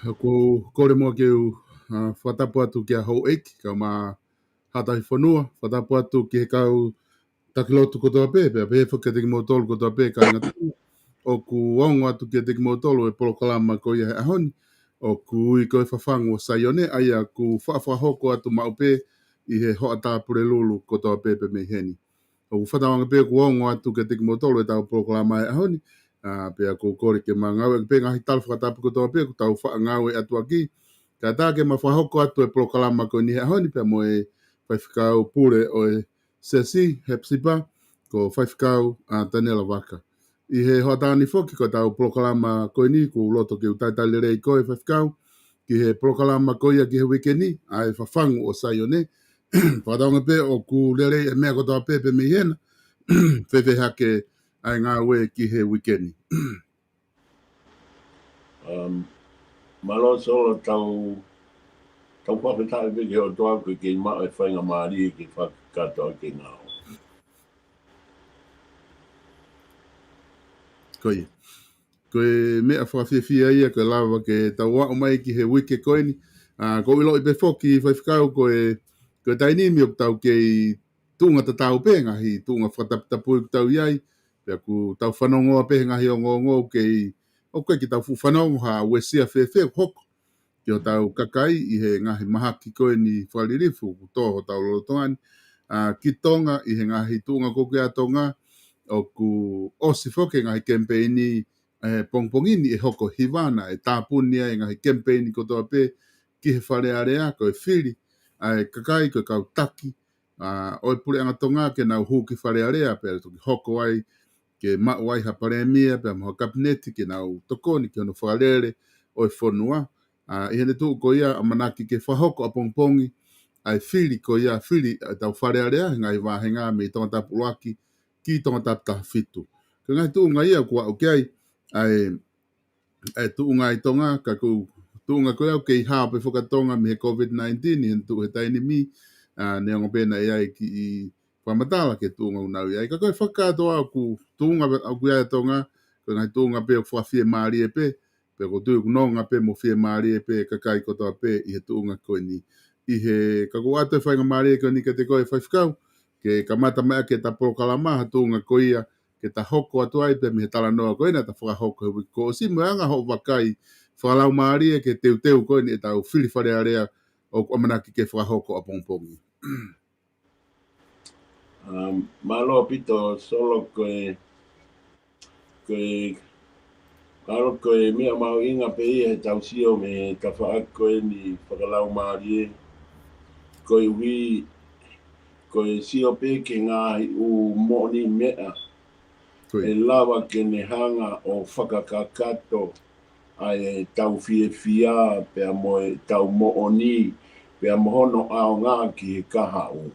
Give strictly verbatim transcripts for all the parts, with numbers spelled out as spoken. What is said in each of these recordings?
ʻOku ou kole muʻa ke u, ʻa, fakatapu atu kia Houʻeiki, kae ʻumaʻā Haʻa Tauhi Fonua, fakatapu atu ki he kau taki lotu kotoa pē, pea pehē foki kiate kimoutolu kotoa pē, kāinga tuʻu. ʻOku ongo atu kiate kimoutolu e polokalama ko ia he ʻaho ni, ʻoku ui ko e Fafangu ʻo Saione, ʻa ia ʻoku faʻa fakahoko atu maʻu pē ʻi he hoʻatā Pulelulu kotoa pē pē mei heni. ʻOku fakatauange pē ʻoku ongo atu kiate kimoutolu ʻetau polokalama he ʻaho ni, ʻa, pea ʻoku ou kole ke ma ngāueʻaki pē ngaahi tala fakatapu kotoa pē ʻoku tau faʻa ngāue atu ʻaki. Kae ʻatā ke ma fakahoko atu e polokalama ko eni he ʻaho ni pea mo e Faifekau Pule ʻo e Siasi Hepasipa, ko Faifekau, ʻa, Taniela Vaka. ʻI he hoʻatā ni foki ko ʻetau polokalama ko eni, ʻoku ou loto ke u talitali lelei koe Faifekau, ki he polokalama ko ia ki he uike ni, ʻa e Fafangu ʻo Saione. Fakatauange pē ʻoku lelei e meʻa kotoa pē pē mei hena, fēfē hake ʻa e ngāue ki he uike ni. Um, mālō Solo, tau, tau fakafetaʻi pē ki he ʻOtua ʻoku kei maʻu e faingamālie ke fakakakato ʻaki e ngāue. Ko ia. Ko e meʻa fakafiefia ia, ko e lava ke tau aʻu mai ki he uike ko eni. ʻA, ʻoku ou ʻiloʻi pē foki Faifekau ko e, ko e taimi ni ʻoku tau kei tuʻunga tatau pē ngaahi tuʻunga fakataputapui ʻoku tau ʻi ai. Pea ʻoku tau fanongoa pē he ngaahi ongoongo ʻoku kei, ʻoku ʻikai ke tau fuʻu fanongo ha uesia fēfē ʻoku hoko ki hotau kakai ʻi he ngaahi mahaki ko eni fakalilifu ʻoku tō hotau lolotonga ni, ʻa, ki Tonga ʻi he ngaahi tuʻunga ko ē ʻa Tonga, ʻoku ʻosi foki e ngaahi kemipeini, ʻa e pongipongi ni ʻe hoko hiva na ʻe tāpuni ai e ngaahi kemipeini kotoa pē ki he Fale Alea, ko e fili ʻa e kakai, ko e kau taki, ʻa, ʻo e Puleʻanga Tonga ke nau hū ki Fale Alea, pea toki hoko ai ke maʻu ai ha palēmia, pea mo ha kapineti ke nau tokoni ki hono fakalele ʻo e fonua. ʻA, ʻi heʻene tuʻu ko ia ʻamanaki ke fakahoko ʻapongipongi ʻa e fili ko ia, fili ʻa ʻetau Fale Alea he ngaahi vāhenga mei Tongatapu ʻuluaki ki Tongatapu taha fitu. Ko e ngaahi tuʻunga ia ʻoku aʻu ki ai ʻa e ʻa e tuʻunga ʻi Tonga, ka ko e tuʻunga ko ia ʻoku kei hao pē foki ʻa Tonga mei he COVID nineteen ʻi heʻene tuʻu he taimi ni, ʻa, neongo pē naʻe ʻi ai e kiʻi fakamatala ki he tuʻunga ʻoku nau ʻi ai. Ka ko e fakakātoa ʻoku tuʻunga ʻoku ʻi ai ʻa Tonga, ko e ngaahi tuʻunga pē ʻoku fakafiemālie pē, pea ʻoku ou tui ʻoku nonga pē mo fiemālie pē e kakai kotoa pē ʻi he tuʻunga ko eni. ʻI he, ka ʻoku ʻoatu e faingamālie ko eni kiate koe Faifekau, ke kamata mai ʻaki ʻeta polokalama ha tuʻunga ko ia, ke ta hoko atu ai pē mei he talanoa ko ē naʻa ta fakahoko he uike kuo ʻosi, mo e anga hoʻo vakai fakalaumālie ki he teuteu ko eni ʻetau fili Fale Alea ʻoku ʻamanaki ke fakahoko ʻapongipongi. Um, mālō ʻaupito Solo, ko e, ko e, mālō, ko e meʻa mahuʻinga pē ia heʻetau sio mei he tafaʻaki ko eni fakalaumālie. Koeʻuhi, ko e sio pē ki he ngaahi ʻū moʻoniʻi meʻa, ʻe lava ke ne hanga ʻo fakakakato ʻa ʻetau fiefia pea mo ʻetau moʻoni, pea mo hono ʻaonga ki he kahaʻu.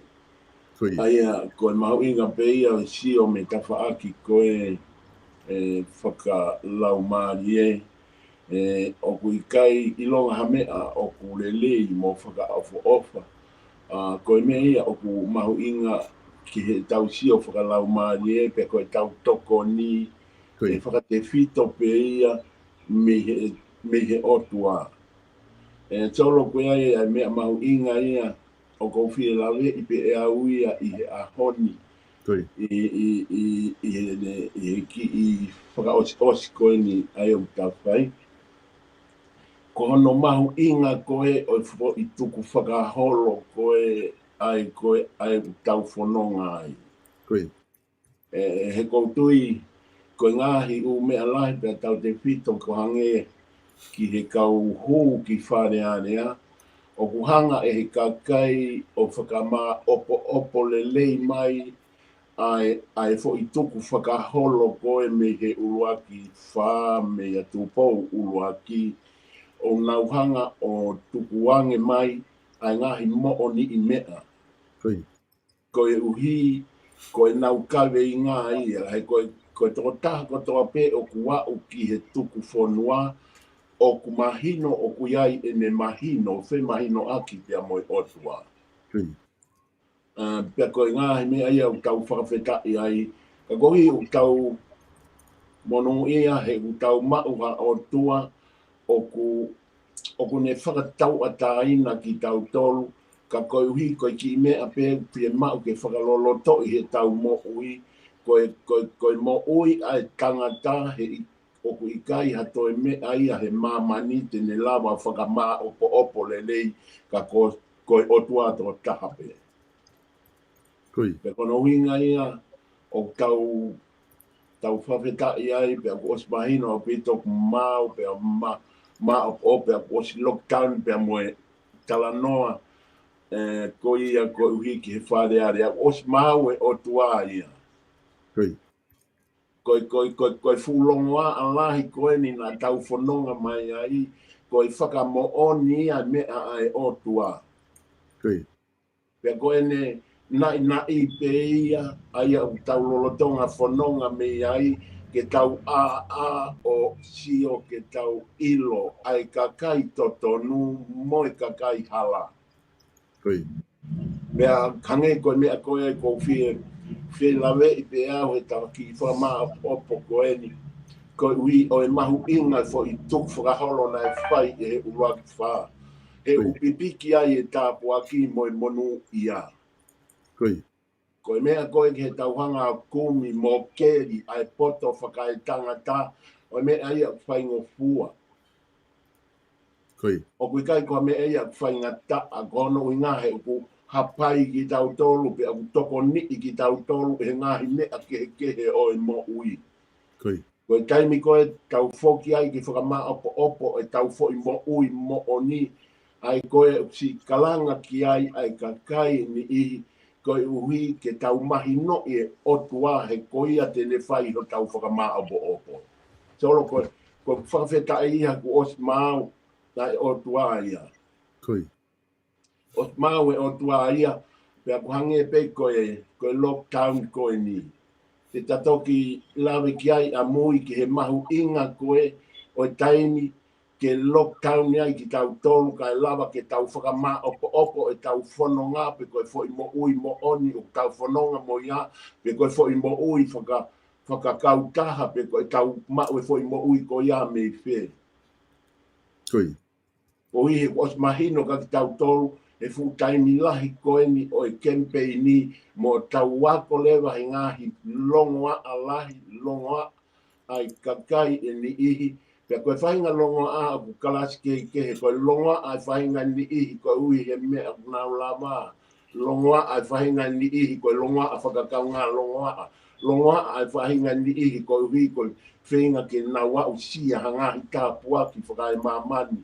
ʻA ia, ko e mahuʻinga pē ia ʻo e sio mei he tafaʻaki ko e, e fakalaumālie, e, ʻoku ʻikai ʻilonga ha meʻa ʻoku lelei mo fakaʻofoʻofa. ʻA, ko e meʻa ia ʻoku mahuʻinga ki heʻetau sio fakalaumālie, pea ko ʻetau tokoni, ʻe fakatefito pē ia mei he, mei he ʻOtua. E, Solo, ko ia ʻa e meʻa mahuʻinga ia ʻoku ou fie laveʻi pē ʻe au ia ʻi he ʻaho ni. ʻI, ʻi, ʻi, ʻi he, ʻi he kiʻi fakaʻosiʻosi ko eni ʻa ia ʻoku tau fai. Ko hono mahuʻinga ko ē ʻo e foʻi tukufakaholo ko ē ʻa e, ko ē ʻa ia ʻoku tau fononga ai. E, he ʻoku ou tui, ko e ngaahi ʻū meʻa lahi pea tautefito ko e hangē ki he kau hū ki Fale Alea, ʻoku hanga ʻe he kakai ʻo fakamāʻopoʻopo lelei mai ʻa e, ʻa e foʻi tukufakaholo ko ē mei he ʻuluaki fā meia Tupou ʻuluaki, ʻo nau hanga ʻo tukuange mai ʻa e ngaahi moʻoniʻi meʻa. Koeʻuhi, ko ʻenau kaveinga ia, he ko e, ko e tokotaha kotoa pē ʻoku aʻu ki he tuku fonua, ʻoku mahino, ʻoku ʻi ai ʻene mahino, femahinoʻaki pea mo e ʻOtua. ʻA, pea ko e ngaahi meʻa ia ʻoku tau fakafetaʻi ai, ka koeʻuhi ʻoku tau monūʻia he ʻoku tau maʻu ha ʻOtua, ʻoku, ʻoku ne fakatauʻatāina kitautolu, ka koeʻuhi ko e kiʻi meʻa pē ʻoku fiemaʻu ke fakalolotoʻi heʻetau moʻui, ko e, ko e, ko e moʻui ʻa e tangata he ʻi-, ʻoku ʻikai ha toe meʻa ia he māmani te ne lava fakamāʻopoʻopo lelei, ka ko, ko e ʻOtua tokotaha pē. Pea ko hono ʻuhinga ia ʻoku tau, tau fakafetaʻi ai, pea kuo ʻosi mahino ʻaupito kuo maau, pea ma, ma o, o, pea kuo ʻosi lockdown, pea mo e talanoa, e, ko ia koeʻuhi ki he Fale Alea, kuo ʻosi maau e ʻOtua ia. Ko e, ko e, ko e, ko e fuʻu longoaʻa lahi ko eni naʻa tau fononga mai ai, ko e fakamoʻoni ia meʻa ʻa e ʻOtua. Pea ko ʻene naʻinaʻi pē ia, ʻa ia ʻoku tau lolotonga fononga mei ai, ke tau ʻāʻā ʻo sio ke tau ʻilo ʻa e kakai totonu mo e kakai hala. Pea hangē ko e meʻa ko ē ʻoku ou fie, fie laveʻi pē au he tau kiʻi fakamāʻopoʻopo ko eni. Koeʻuhi ʻo e mahuʻinga foʻi tukufakaholo naʻe fai ʻe he ʻuluaki fā. He ʻoku pipiki ai e tāpuaki mo e monūʻia. Ko e meʻa ko ē ke tau hanga ʻo kumi mo keli ʻa e poto fakaetangata, ʻo e meʻa ia ʻoku faingofua. ʻOku ʻikai ko ha meʻa ia ʻoku faingataʻa, ko hono ʻuhinga he ʻoku hapai kitautolu, pea ʻoku tokoniʻi kitautolu ʻe he ngaahi meʻa kehekehe ʻo e moʻui. Ko e taimi ko ē tau foki ai ke fakamāʻopoʻopo ʻetau foʻi moʻui moʻoni, ʻa ia ko ē ʻoku siʻi kalanga ki ai ʻa e kakai ʻe niʻihi, koeʻuhi ke tau mahinoʻi e ʻOtua he ko ia te ne fai hotau fakamāʻopoʻopo. Solo, ko e, ko e fakafetaʻi ia kuo ʻosi maau ʻa e ʻOtua ia. ʻOsi maau e ʻOtua ia, pea ʻoku hangē pē ko e, ko e lockdown ko eni. Te ta toki lave ki ai ʻamui ki he mahuʻinga ko ē ʻo e taimi ke lockdown ai kitautolu, kae lava ke tau fakamāʻopoʻopo ʻetau fononga, pe ko e foʻi moʻui moʻoni ʻoku tau fononga mo ia, pe ko e foʻi moʻui faka-, fakakautaha, pe ko ʻetau maʻu e foʻi moʻui ko ia mei fē. Koeʻuhi he kuo ʻosi mahino kia kitautolu e fuʻu taimi lahi ko eni ʻo e kemipeini mo tau ako leva he ngaahi longoaʻa lahi, longoaʻa ʻa e kakai ʻe niʻihi, Pea ko e faʻahinga longoaʻa ʻoku kalasi kehekehe, ko e longoaʻa e faʻahinga niʻihi koeʻuhi he meʻa ʻoku nau lava. Longoaʻa e faʻahinga niʻihi, ko e longoaʻa fakakaungā longoaʻa. Longoaʻa e faʻahinga niʻihi koeʻuhi ko e feinga ke nau aʻusia ha ngaahi tāpuaki fakaemāmani.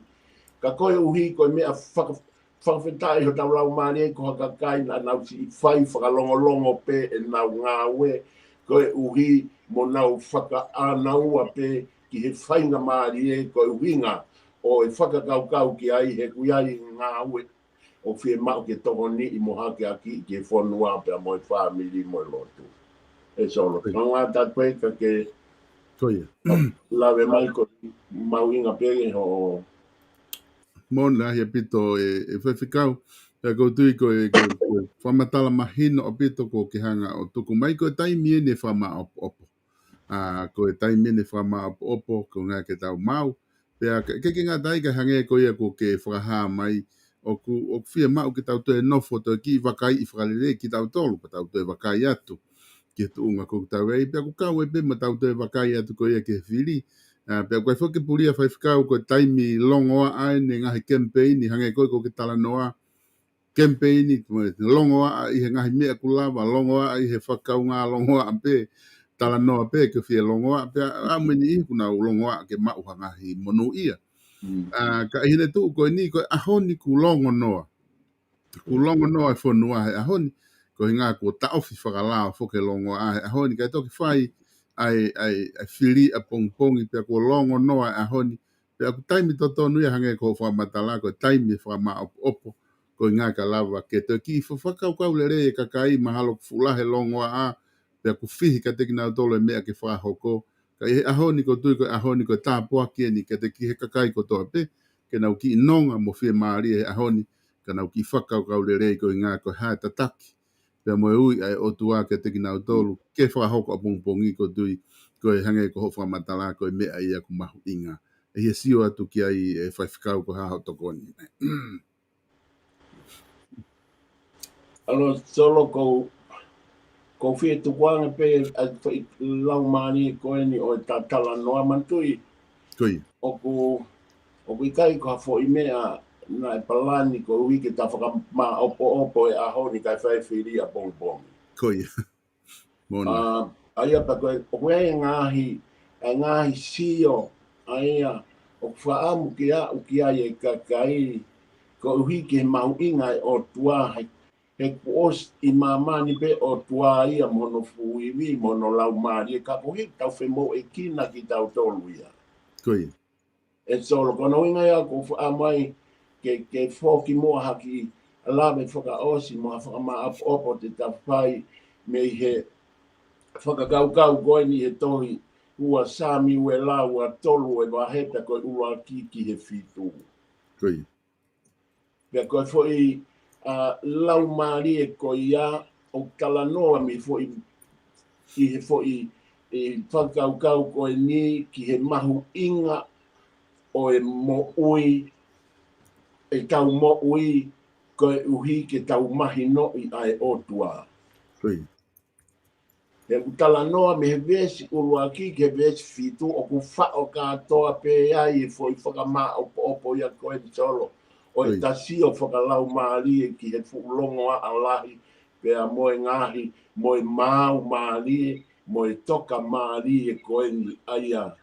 Ka koeʻuhi ko e meʻa faka-, fakafetaʻi hotau laumālie ko ha kakai naʻa nau siʻi fai fakalongolongo pē ʻenau ngāue, koeʻuhi mo nau fakaʻānaua pē ki he faingamālie ko e ʻuhinga ʻo e fakakaukau ki ai he ʻoku ʻi ai e ngāue ʻoku fiemaʻu ke tokoniʻi mo hakeakiʻi ki he fonua pea mo e fāmili mo e lotu. ʻE Solo, Ko ia. Kaungā tāpuekina ke Ko ia. lave mai ko e mahuʻinga pē hoʻo Moʻoni lahi ʻaupito ʻe, ʻe faifekau. Pea ʻoku ou tui ko e, ko e, ko e fakamatala mahino ʻaupito kuo ke hanga ʻo tuku mai, ko e taimi eni ʻe fakamāʻopoʻopo. ʻA, ko e taimi eni ʻe fakamāʻopoʻopo, ko e ʻuhinga ke tau maʻu. Pea ke, ke, ke ngata ai ka hangē ko ia kuo ke fakahā mai, ʻoku, ʻoku fiemaʻu ke tau toe nofo toe kiʻi vakaiʻi fakalelei kitautolu, pea tau toe vakai atu ki he tuʻunga ʻoku tau ʻi ai, pea ʻoku kau ai pē mo tau toe vakai atu ko ia ki he fili. ʻA, pea ʻoku ʻikai foki ke pulia faifekau ko e taimi longoaʻa eni e ngaahi kemipeini, hangē ko ia kuo ke talanoa, kemipeini, longoaʻa ʻi he ngaahi meʻa ʻoku lava, longoaʻa ʻi he fakakaungā, longoaʻa pē, talanoa pē ke fie longoaʻa, pea ʻa e meʻa ni ʻoku nau longoaʻa ke maʻu ha ngaahi monūʻia. Mm. ʻA, ka ʻi heʻene tuʻu ko eni, ko e ʻaho ni kuo longonoa. Kuo longonoa e fonua he ʻaho ni, ko e ʻuhinga kuo taʻofi fakalao foki e longoaʻa he ʻaho ni, kae toki fai ʻa e, ʻa e, ʻa e fili ʻapongipongi, pea kuo longonoa e ʻaho ni, pea ʻoku taimi totonu ia hangē ko hoʻo fakamatala, ko e taimi ʻe fakamāʻopoʻopo, ko e ʻuhinga ka lava ke toe kiʻi fa-, fakakaukau lelei e kakai mahalo ʻoku fuʻu lahi e longoaʻa, pea ʻoku fihi kiate kinautolu e meʻa ke fakahoko. Ka ʻi he ʻaho ni ʻoku ou tui ko e ʻaho ni ko e tāpuaki eni kiate ki he kakai kotoa pē, ke nau kiʻi nonga mo fiemālie he ʻaho ni, ka nau kiʻi fakakaukau lelei ko e ʻuhinga ko e hā e tataki pea mo e ui ʻa e ʻOtua kiate kinautolu, ke fakahoko ʻapongipongi ʻoku ou tui, ko e hangē ko hoʻo fakamatala ko e meʻa ia ʻoku mahuʻinga. ʻE ʻi ai e sio atu ki ai ʻe faifekau ko e hā hoʻo tokoni. ʻAlo Solo ʻoku ou, ʻoku ou fie tukuange pē ʻa e foʻi laumālie ko eni ʻo e ta talanoa manatuʻi. Ko ia. ʻOku, ʻoku ʻikai ko ha foʻi meʻa naʻe palani koeʻuhi ke ta fakamāʻopoʻopo e ʻaho ni kae fai fili ʻapongipongi. Ko ia. Moʻoni. ʻA, ʻa ia pea ko e, ʻoku ʻi ai e ngaahi, e ngaahi sio, ʻa ia, ʻoku fakaʻamu ke aʻu ki ai e kakai, koeʻuhi ke mahuʻinga e ʻOtua, he, he kuo ʻosi ʻi māmani pē ʻOtua ia mo hono fuʻu ivi, mo hono laumālie, ka koeʻuhi tau femoʻuekina kitautolu ia. Ko ia. ʻE Solo, ko hono ʻuhinga ia ʻoku ou fakaʻamu ai ke, ke foki muʻa ha kiʻi lave fakaʻosi mo ha fakamāʻopoʻopo te ta fai mei he fakakaukau ko eni he tohi ua Samiuela ua tolu e vahe pea ko e ʻuluaki ki he fitu. Ko ia. Pea ko e foʻi, ʻa, laumālie ko ia ʻoku talanoa mei foʻi, ʻi he foʻi, ʻi he fakakaukau ko eni ki he mahuʻinga ʻo e moʻui, ʻetau moʻui, koeʻuhi ke tau mahinoʻi ʻa e ʻOtua. Ko ia. He ʻoku talanoa mei he veesi ʻuluaki ki he veesi fitu ʻoku faʻo kātoa pē ai e foʻi fakamāʻopoʻopo ia ko eni Solo. ʻO e Ko ia. ta sio fakalaumālie ki he fuʻu longoaʻa lahi, pea mo e ngaahi, mo e maau mālie, mo e toka mālie ko eni ʻa ia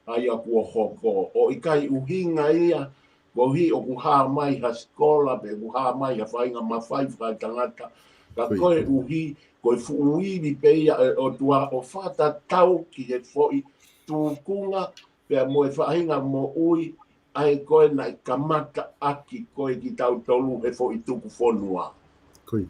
ʻa ia kuo hoko. ʻOku ʻikai ʻuhinga ia, koeʻuhi ʻoku hā mai ha sikola, pe ʻoku hā mai ha faʻahinga mafai fakaetangata. Ka Ko ia. koeʻuhi, ko e fuʻu ivi pē ia ʻo e ʻOtua ʻo fakatatau ki he foʻi tūkunga, pea mo e faʻahinga moʻui, ʻa ē ko ē naʻe kamata ʻaki ko ē kitautolu he foʻi tuku fonua. Ko ia.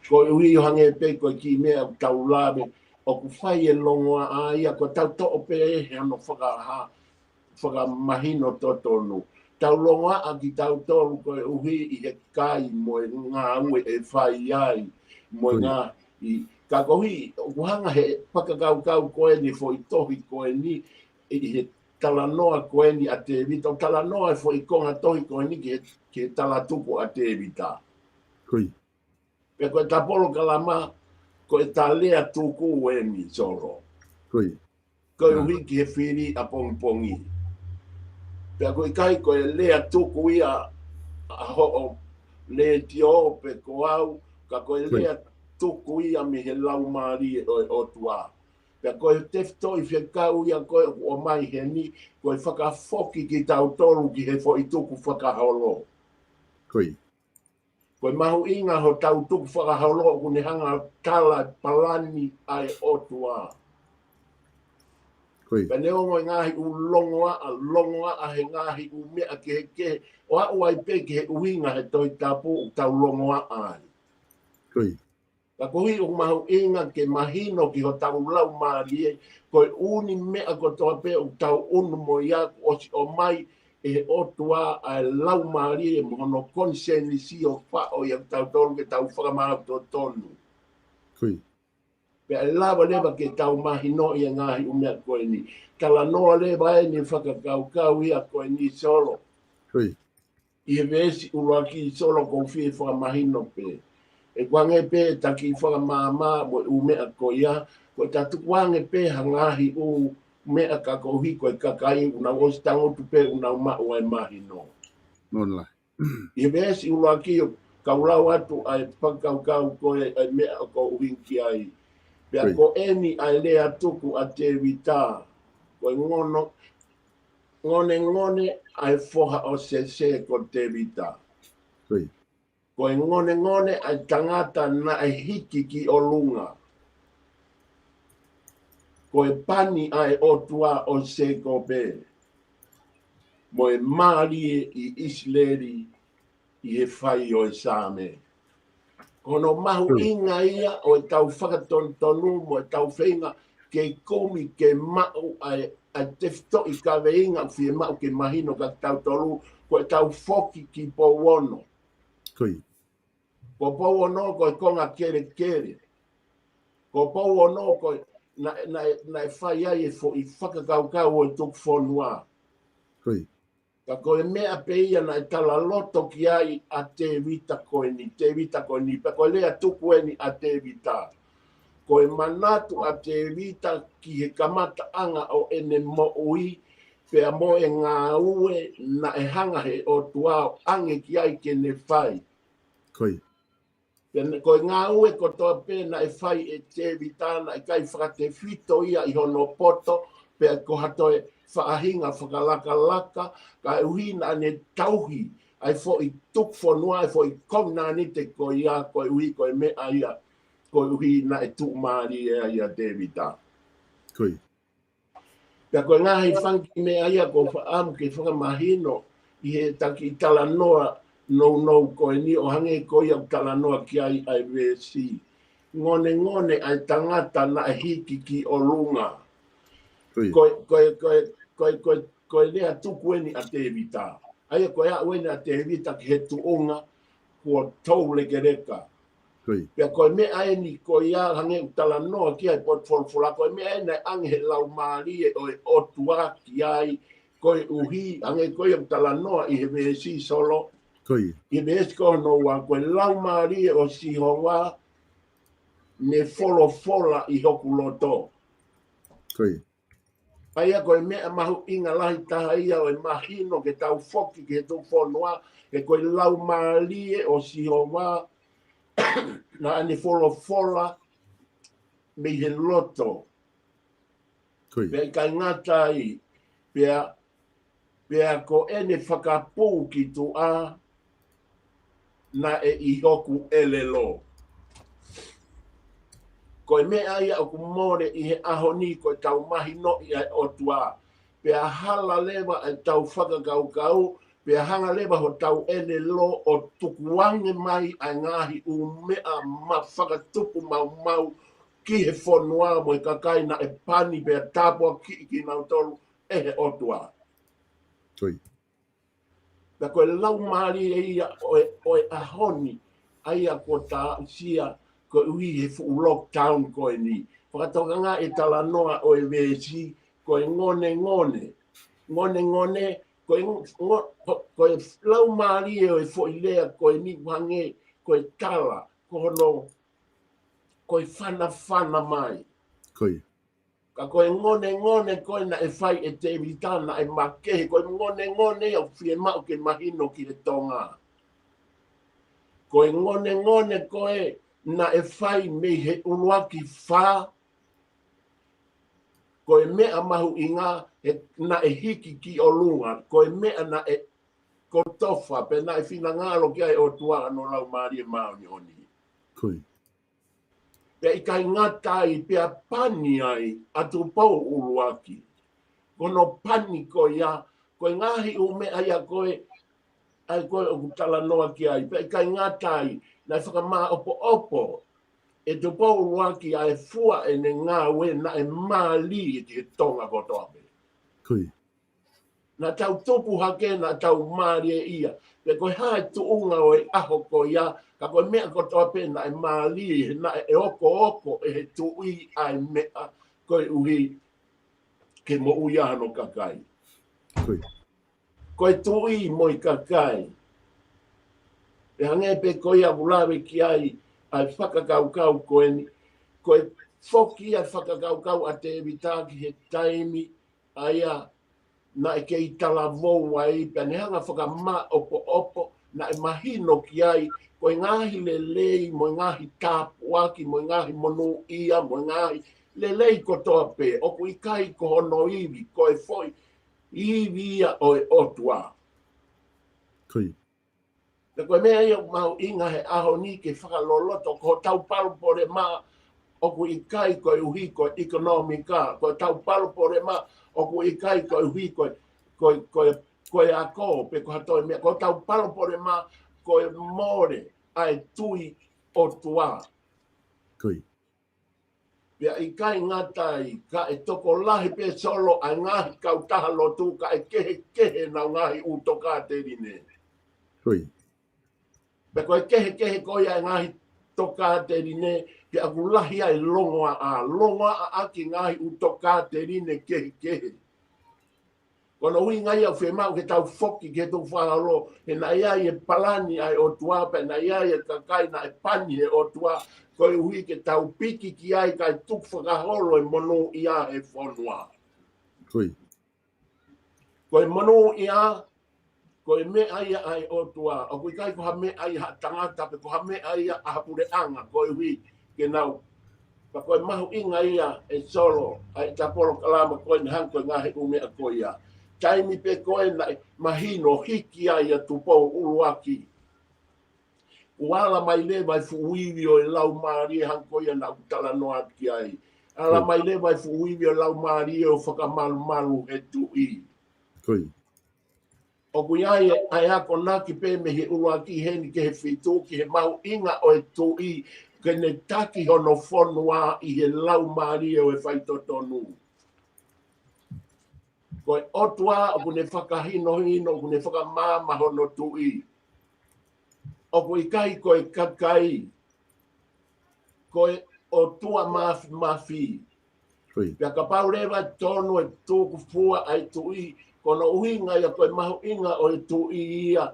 Koeʻuhi ʻo hangē pē ko e kiʻi meʻa ʻoku tau lave, ʻoku fai e longoaʻa ia, ko ʻetau toʻo pē ʻe he hono fakahā, fakamahino totonu. Tau longoaʻa kitautolu koeʻuhi ʻi he kai mo e ngāue ʻe fai ai, mo e Ko ia. ngā, ʻi, ka koeʻuhi, ʻoku hanga he fakakaukau ko eni foʻi tohi ko eni, ʻi he talanoa ko eni ʻa Tēvita, ʻo talanoa e foʻi konga tohi ko eni ki he, ki he talatupu ʻa Tēvita. Ko ia. Pea ko ʻeta polokalama, ko ʻeta lea tuku eni Solo. Ko ia. Koeʻuhi ki he fili ʻapongipongi. Pea ʻoku ʻikai ko e lea tuku ia ʻa hoʻo letiō pe ko au, ka ko e lea tuku ia mei he Laumālie ʻo e ʻOtua. Pea ko e tefitoʻi fekau ia ko ē ʻoku ʻomai heni, ko e fakafoki kitautolu ki he foʻi tukufakaholo. Ko e mahuʻinga hotau tukufakaholo ʻoku ne hanga ʻo tala e palani ʻa e ʻOtua. Pea neongo e ngaahi ʻū longoaʻa, longoaʻa he ngaahi ʻū meʻa kehekehe, ʻo aʻu ai pē ki he ʻuhinga he Tohi Tapu ʻoku tau longoaʻa ai. Ka koeʻuhi ʻoku mahuʻinga ke mahino ki hotau laumālie, ko e ʻū meʻa kotoa pē ʻoku tau ʻunu mo ia kuo ʻosi ʻomai ʻe he ʻOtua ʻa e laumālie mo hono konisēnisi ʻo faʻo ia kitautolu ke tau fakamaau totonu. Pea ʻe lava leva ke tau mahinoʻi e ngaahi ʻū meʻa ko eni. Talanoa leva eni fakakaukau ia ko eni Solo. ʻI he veesi ʻuluaki Solo ʻoku ou fie fakamahino pē. ʻE kuange pē taki fakamaama mo e ʻū meʻa ko ia, ko e tatukuange pē ha ngaahi ʻū meʻa ka koeʻuhi ko e kakai ʻoku nau ʻosi tangutu pē ʻoku nau maʻu ai mahino. ʻI he veesi ʻuluaki ʻoku ou lau atu ʻa e fakakaukau ko e, ʻa e meʻa ʻoku ou ʻuhinga ki ai. Pea ko eni ʻa e lea tuku ʻa Tēvita, ko e ngono, ngonengone ʻa e foha ʻo Sese ko Tēvita. Ko e ngonengone ʻa e tangata naʻe hiki ki ʻolunga. Ko e pani ʻa e ʻOtua ʻo Sēkope. Mo e mālie ʻi ʻIsileli ʻi he fai ʻo e Saame. Ko hono mahuʻinga ia ʻo e tau fakatonutonu mo e tau feinga ke kumi ke maʻu ʻa e, ʻa e tefitoʻi kaveinga ʻoku fiemaʻu ke mahino kia kitautolu, ko e tau foki ki Pouono. Ko Pouono ko e konga kelekele. Ko Pouono ko e naʻe, naʻe, naʻe fai ai e foʻi fakakaukau ʻo e tuku fonua. Ka ko e meʻa pē ia naʻe talaloto ki ai ʻa Tēvita ko eni, Tēvita ko eni, pea ko e lea tuku eni ʻa Tēvita. Ko e manatu ʻa Tēvita ki he kamataʻanga ʻo ʻene moʻui, pea mo e ngāue naʻe hanga he ʻOtua ʻo ʻange ki ai ke ne fai. Pea ne, ko e ngāue kotoa pē naʻe fai ʻe Tēvita naʻe ʻikai fakatefito ia ʻi hono poto, pea ko ha toe faʻahinga fakalakalaka, ka ʻuhi naʻa ne tauhi ʻa e foʻi tuku fonua, ʻa e foʻi kovinānite ko ia, koeʻuhi ko e meʻa ia, koeʻuhi naʻe tuʻumālie ai ʻa Tēvita. Pea ko e ngaahi fanga kiʻi meʻa ia ʻoku ou fakaʻamu ke fakamahino ʻi he taki talanoa nounou ko eni ʻo hangē ko ia ʻoku talanoa ki ai ʻa e veesi. Ngonengone ʻa e tangata naʻe hiki ki ʻolunga. Ko e, ko e, ko e, ko e, ko e, ko e lea tuku eni ʻa Tēvita. ʻA ia ko e aʻu eni ʻa Tēvita ki he tuʻunga kuo toulekeleka. Pea ko e meʻa eni ko ia hangē ʻoku talanoa ki ai e potu folofola, ko e meʻa eni naʻe ʻange he Laumālie ʻo e ʻOtua ki ai, koeʻuhi, hangē ko ia ʻoku talanoa ʻi he veesi Solo. ʻI he veesi ko hono ua, ko e Laumālie ʻo Sihova ne folofola ʻi hoku loto. ʻA ia ko e meʻa mahuʻinga lahi taha ia ʻo e mahino ke tau foki ki he tuku fonua, he ko e Laumālie ʻo Sihova naʻa ne folofola mei he loto. Pea ʻikai ngata ai, pea, pea ko ʻene fakapū ki tuʻa, naʻe ʻi hoku ʻelelo. Ko e meʻa ia ʻoku mole ʻi he ʻaho ni ko e tau mahinoʻi ʻa e ʻOtua. Pea hala leva ʻa e tau fakakaukau, pea hanga leva hotau ʻelelo ʻo tukuange mai ʻa e ngaahi ʻū meʻa ma fakatupu maumau ki he fonua mo e kakai naʻe pani pea tāpuakiʻi kinautolu ʻe he ʻOtua. Pea ko e Laumālie ia ʻo e, ʻo e ʻaho ni, ʻa ia kuo tā aʻusia koeʻuhi he fuʻu lockdown ko eni. Fakatokanga e talanoa ʻo e veesi, ko e ngonengone. Ngonengone, ko e ngo-, ngo-, ko, ko e Laumālie ʻo e foʻi lea ko eni ʻoku hangē ko e tala, ko hono, ko e fanafana mai. Ka ko e ngonengone ko ē naʻe fai ʻe Tēvita naʻe makehe, ko e ngonengone ia ʻoku fiemaʻu ke mahino ki he Tonga. Ko e ngonengone ko ē naʻe fai mei he ʻuluaki fā, ko e meʻa mahuʻinga he naʻe hiki ki ʻolunga, ko e meʻa naʻe kotofa, pea naʻe finangalo ki ai ʻOtua ʻa hono Laumālie Māʻoniʻoni. Ko ia. Pea ʻikai ngata ai pea pani ai ʻa Tupou ʻUluaki. Ko hono pani ko ia, ko e ngaahi ʻū meʻa ia ko ē, ʻa ia ko ē ʻoku talanoa ki ai. Pea ʻikai ngata ai, naʻe fakamāʻopoʻopo ʻe Tupou ʻUluaki ʻa e fua ʻene ngāue naʻe mālie ki he Tonga kotoa pē. Ko ia. Naʻa tau tupu hake, naʻa tau mālie ia. Pea ko e hā e tuʻunga ʻo e ʻaho ko ia, ka ko e meʻa kotoa pē naʻe mālie, he naʻe okooko ʻe he tuʻi ʻa e meʻa koeʻuhi ke moʻui ʻa hono kakai. Ko ia. Ko e tuʻi mo e kakai. Pea hangē pē ko ia ʻoku lave ki ai ʻa e fakakaukau ko eni. Ko e foki ʻa e fakakaukau ʻa Tēvita ki he taimi ʻa ia naʻe kei talavou ai, pea ne hanga fakamāʻopoʻopo, naʻe mahino ki ai, ko e ngaahi lelei, mo e ngaahi tāpuaki, mo e ngaahi monūʻia, mo e ngaahi lelei kotoa pē, ʻoku ʻikai ko hono ivi, ko e foʻi ivi ia ʻo e ʻOtua. Ko ia. Pea ko e meʻa ia ʻoku mahuʻinga he ʻaho ni ke fakaloloto, ko hotau palopalema ʻoku ʻikai koeʻuhi ko e ʻekonōmika, ko hotau palopalema ʻoku ʻikai koeʻuhi ko e, ko e, ko e, ko e ako, pe ko ha toe meʻa, ko hotau palopalema ko e mole ʻa e tui ʻOtua. Ko ia. Pea ʻikai ngata ai, ka ʻe tokolahi pē Solo ʻa e ngaahi kautaha lotu, ka ʻe kehekehe ʻenau ngaahi ʻū tokāteline. Ko ia. Pea ko e kehekehe ko ia ʻa e ngaahi tokāteline, pea ʻoku lahi ai e longoaʻa, longoaʻa ʻaki e ngaahi ʻū tokāteline kehekehe. Ko hono ʻuhinga ia ʻoku fiemaʻu ke tau foki ki he tukufakaholo, he naʻe ʻi ai e palani ʻa e ʻOtua, pea naʻe ʻi ai e kakai naʻe pani ʻe he ʻOtua, koeʻuhi ke tau piki ki ai kae tukufakaholo e monūʻia he fonua. Ko ia. Ko e monūʻia, ko e meʻa ia ʻa e ʻOtua, ʻoku ʻikai ko ha meʻa ia ʻa ha tangata, pe ko ha meʻa ia ʻa ha puleʻanga, koeʻuhi ke nau. Pea ko e mahuʻinga ia ʻe Solo, ʻa e ta polokalama ko eni hangē ko e ngaahi ʻū meʻa ko ia. Taimi pē ko ē naʻe mahino hiki ai ʻa Tupou ʻUluaki. ʻOku ala mai leva e fuʻu ivi ʻo e Laumālie hangē ko ia naʻa ku talanoa ki ai. Ala mai leva e fuʻu ivi ʻo e Laumālie ʻo fakamalumalu he tuʻi. Ko ia. ʻOku ʻi ai e, ʻa e akonaki pē mei he ʻuluaki heni ki he fitu ki he mahuʻinga ʻo e tuʻi ke ne taki hono fonua ʻi he laumālie ʻo e faitotonu. Ko e ʻOtua ʻoku ne fakahinohino, ʻoku ne fakamaama hono tuʻi. ʻOku ʻikai ko e kakai, ko e ʻOtua mafimafi. Ko ia. Pea kapau leva ʻe tonu e tukufua ʻa e tuʻi, ko hono ʻuhinga ia ko e mahuʻinga ʻo e tuʻi ia,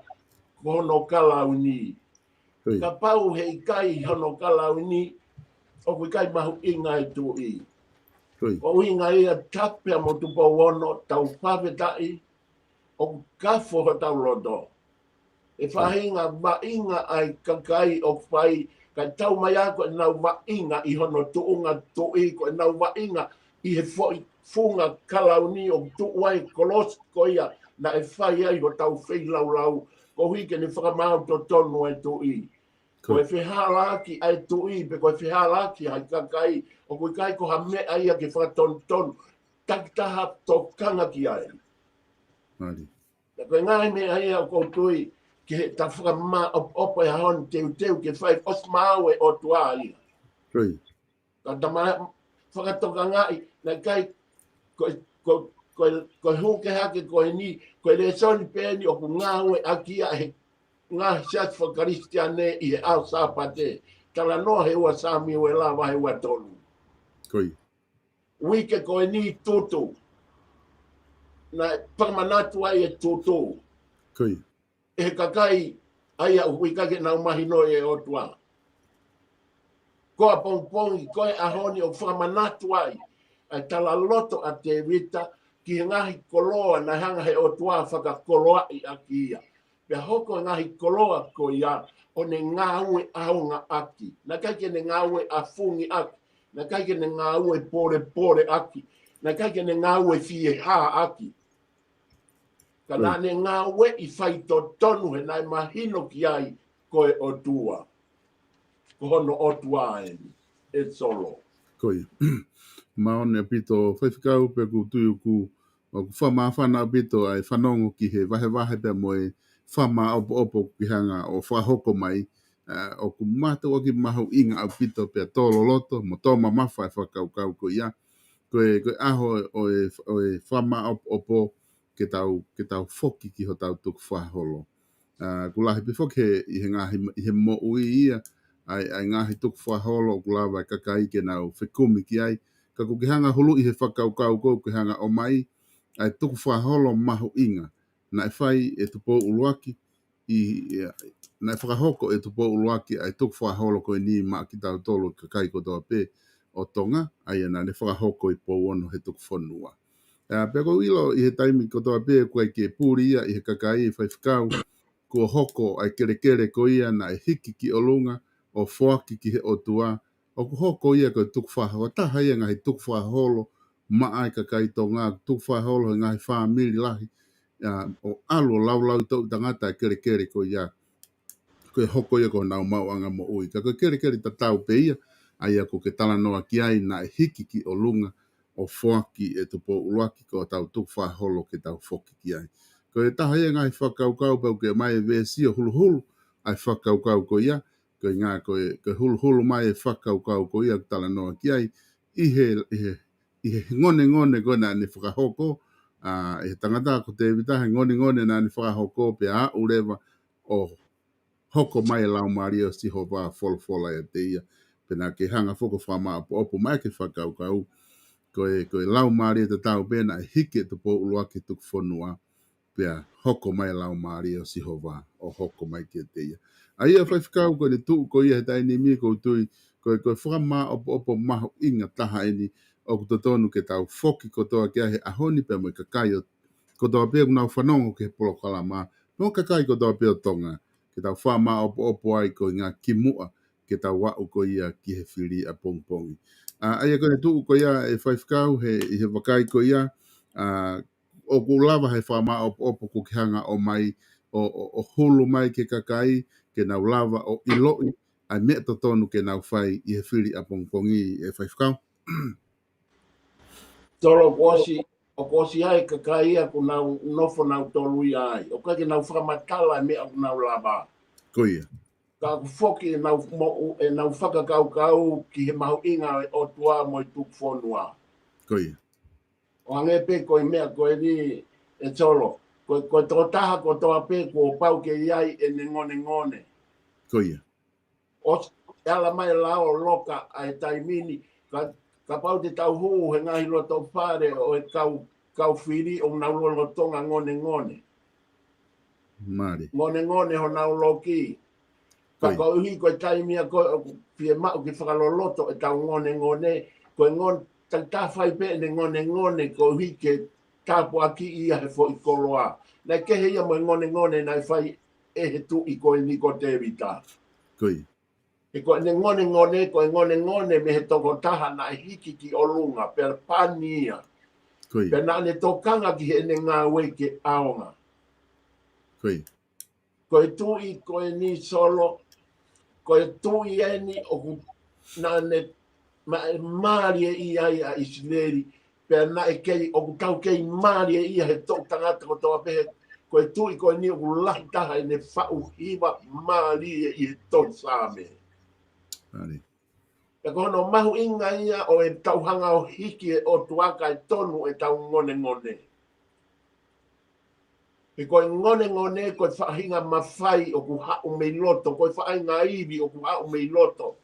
ko hono kalauni. Ko ia. Kapau he ʻikai hono kalauni, ʻoku ʻikai mahuʻinga e tuʻi. Ko ia. Ko e ʻuhinga ia Tapu pea mo Tupou Ono, tau fakafetaʻi, ʻoku kafo hotau loto. ʻE faʻahinga vaʻinga ʻa e kakai ʻoku fai, kae tau mai ā ko ʻenau vaʻinga ʻi hono tuʻunga tuʻi, ko ʻenau vaʻinga ʻi he foʻi funga kalauni ʻoku tuʻu ai e kolosi ko ia naʻe fai ai hotau feilaulau, koeʻuhi ke ne fakamaau totonu e tuʻi. Ko e fehālaaki ʻa e tuʻi, pe ko e fehālaaki ʻa e kakai, ʻoku ʻikai ko ha meʻa ia ke fakatonutonu, takitaha tokanga ki ai. Mālie. Pea ko e ngaahi meʻa ia ʻoku ou tui, ke ta fakamāʻopoʻopo he ʻaho ni, teuteu ke fai ʻosi maau e ʻOtua ia. Ko ia. Ka ta ma-, fakatokangaʻi, naʻe ʻikai, ko, ko, ko, ko e hū ke hake ko eni, ko e lēsoni pē eni ʻoku ngāueʻaki ia he ngaahi siasi fakakalisitiane ʻi he ʻaho Sāpate. Talanoa he ua Samiuela vahe ua tolu. Ko ia. Uike ko eni tutu. Naʻe fakamanatu ai e tutu. Ko ia. ʻE he kakai, ʻa ia ʻoku ʻikai ke nau mahinoʻi e ʻOtua. Ko ʻapongipongi, ko e ʻaho ni ʻoku fakamanatu ai. ʻa e talaloto ʻa Tēvita ki he ngaahi koloa naʻe hanga he ʻOtua fakakoloaʻi ʻaki ia. Pea hoko e ngaahi koloa ko ia ʻo ne ngāue ʻaonga ʻaki. Naʻe ʻikai ke ne ngāue ʻafungi ʻaki. Naʻe ʻikai ke ne ngāue polepole ʻaki. Naʻe ʻikai ke ne ngāue fiehā ʻaki. Ka naʻa ne ngāueʻi faitotonu he naʻe mahino ki ai ko e ʻOtua. Ko hono ʻOtua eni, ʻe Solo. Ko ia. Māʻoniʻoni ʻaupito, Faifekau, pea ʻoku ou tui ʻoku, ʻoku fakamāfana ʻaupito ʻa e fanongo ki he vahevahe pea mo e fakamāʻopoʻopo ʻoku ke hanga ʻo fakahoko mai. ʻA, ʻoku mātuʻaki mahuʻinga ʻaupito pea tō loloto, mo tō mamafa e fakakaukau ko ia. Ko e, ko e ʻaho ʻo e, ʻo e fakamāʻopoʻopo ke tau, ke tau foki ki hotau tukufakaholo. ʻA, ʻoku lahi pē foki he, ʻi he ngaahi, ʻi he moʻui ia, ʻa e, ʻa e ngaahi tukufakaholo ʻoku lava e kakai ke nau fekumi ki ai. Ka ʻoku ke hanga hulu ʻi he fakakaukau ko ē ʻoku ke hanga ʻomai, ʻa e tukufakaholo mahuʻinga naʻe fai ʻe Tupou ʻUluaki, ʻi, ʻi, naʻe fakahoko ʻe Tupou ʻUluaki ʻa e tukufakaholo ko eni maʻa kitautolu kakai kotoa pē ʻo Tonga, ʻa ia naʻa ne fakahoko ʻi Pouono he tukufonua. ʻA, pea ʻoku ou ʻilo ʻi he taimi kotoa pē ʻoku ʻikai ke puli ia ʻi he kakai, Faifekau, kuo hoko ʻa e kelekele ko ia naʻe hiki ki ʻolunga ʻo foaki ki he ʻOtua, ʻoku hoko ia ko e tukufakaholo, taha ia ngaahi tukufakaholo maʻa e kakai Tonga, tukufakaholo he ngaahi fāmili lahi, ʻa, ʻo ʻalu ʻo laulau ʻi toʻutangata e kelekele ko ia. Ko e hoko ia ko honau maʻuʻanga moʻui. Ka ko e kelekele tatau pē ia, ʻa ia ʻoku ke talanoa ki ai naʻe hiki ki ʻolunga ʻo foaki ʻe Tupou ʻUluaki ko hotau tukufakaholo ke tau foki ki ai. Ko e taha ia ngaahi fakakaukau pea ʻoku ke ʻomai e veesi ʻo huluhulu ʻa e fakakaukau ko ia, ko e ngaahi, ko e, ko e huluhulu mai e fakakaukau ko ia ʻoku talanoa ki ai, ʻi he, ʻi he, ʻi he ngonengone ko ē naʻa ne fakahoko, ʻa, ʻe he tangata ko Tēvita, he ngonengone naʻa ne fakahoko pea aʻu leva ʻo hoko mai e Laumālie ʻo Sihova ʻo folofola ʻiate ia. Pea naʻa ke hanga foki ʻo fakamāʻopoʻopo mai ki he fakakaukau, ko e, ko e Laumālie tatau pē naʻe hiki ʻe Tupou ʻUluaki tukufonua, pea hoko mai e Laumālie ʻo Sihova ʻo hoko mai kiate ia. ʻA ia Faifekau ko eni tuʻu ko ia he taimi ni ʻoku ou tui, ko e, ko e fakamāʻopoʻopo mahuʻinga taha eni ʻoku totonu ke tau foki kotoa ki ai he ʻaho ni pea mo e kakai ʻo, kotoa pē ʻoku nau fanongo ki he polokalama, mo e kakai kotoa pē ʻo Tonga, ke tau fakamāʻopoʻopo ai ko e ngaahi kimuʻa ke tau aʻu ko ia ki he fili ʻapongipongi. ʻA, ʻa ia ko eni tuʻu ko ia ʻe Faifekau he, ʻi he vakai ko ia, ʻa, ʻoku lava he fakamāʻopoʻopo ʻoku ke hanga ʻomai ʻo, ʻo, ʻo hulu mai ki he kakai, ke nau lava ʻo ʻiloʻi ʻa e meʻa totonu ke nau fai ʻi he fili ʻapongipongi ʻe Faifekau. Solo, ʻoku ʻosi, ʻoku ʻosi ʻa e kakai ia ʻoku nau nofo nautolu ia ai. ʻOku ʻikai ke nau fakamatala e meʻa ʻoku nau lava. Ko ia. Ka ʻoku foki ʻenau moʻu, ʻenau fakakaukau ki he mahuʻinga ʻo e ʻOtua mo e tukufonua. Ko ia. ʻO hangē pē ko e meʻa ko eni ʻe Solo. Ko, ko e tokotaha kotoa pē kuo pau ke ʻi ai ʻene ngonengone. Ko ia. ʻOsi ʻe ala mai e lao ʻo loka ʻa e taimi ni, ka, kapau te tau hū he ngaahi loto fale ʻo e kau, kau fili ʻoku nau lolotonga ngonengone. Mālie. Ngonengone honau loki. Ka Ko ia. koeʻuhi ko e taimi ia ko ē ʻoku fiemaʻu ke fakaloloto ʻetau ngonengone, ko e ngon-, ta-, ta fai pē ʻene ngonengone koeʻuhi ke tāpuakiʻi ia he foʻi koloa. Naʻe kehe ia mo e ngonengone naʻe fai ʻe he tuʻi ko eni ko Tēvita. Ko ia. He ko ʻene ngonengone, ko e ngonengone mei he tokotaha naʻe hiki ki ʻolunga, pea pani ia. Ko ia. Pea naʻa ne tokanga ki heʻene ngāue ke ʻaonga. Ko ia. Ko e tuʻi ko eni Solo, ko e tuʻi eni ʻoku naʻa ne ma-, mālieʻia ai ʻa ʻIsileli, pea naʻe kei, ʻoku tau kei mālieʻia he toʻutangata kotoa pē he, ko e tuʻi ko eni ʻoku lahi taha ʻene faʻu hiva mālie ʻi he tohi Saame. Mālie. Pea ko hono mahuʻinga ia ʻo ʻetau hanga ʻo hiki e ʻOtua kae tonu ʻetau ngonengone. He ko e ngonengone, ko e faʻahinga mafai ʻoku haʻu mei loto, ko e faʻahinga ivi ʻoku haʻu mei loto.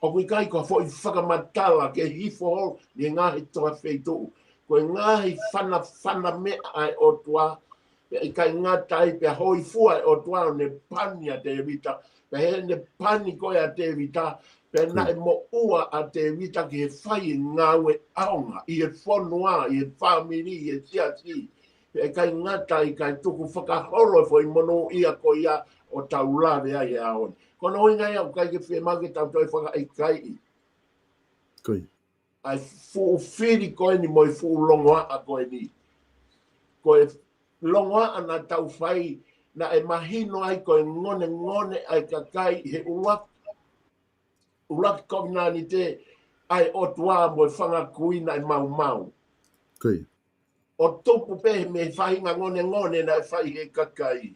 ʻOku ʻikai ko ha foʻi fakamatala ke hifo holo ʻi he ngaahi toa feituʻu. Ko e ngaahi fanafana meʻa ʻa e ʻOtua, pea ʻikai ngata ai pea hōifua e ʻOtua ʻo ne pani ʻa Tēvita, ʻa ʻene pani ko ē ʻa Tēvita, pea naʻe moʻua ʻa Tēvita ki he fai e ngāue ʻaonga, ʻi he fonua, ʻi he fāmili, ʻi he siasi. Pea ʻikai ngata ai, ʻikai tuku fakaholo e foʻi monūʻia ko ia ʻoku tau lave ai he ʻaho ni. Ko hono ʻuhinga ia ʻoku ʻikai ke fiemaʻu ke tau toe fakaʻikaiʻi. Ko ia. ʻA e fuʻu fili ko eni mo e fuʻu longoaʻa ko eni. Ko e longoaʻa naʻa tau fai, naʻe mahino ai ko e ngonengone ʻa e kakai he ʻuluaki, ʻuluaki kovinānite ʻa e ʻOtua mo e fanga kui naʻe maumau. Ko ia. ʻO tupu pē mei he faʻahinga ngonengone naʻe fai he kakai.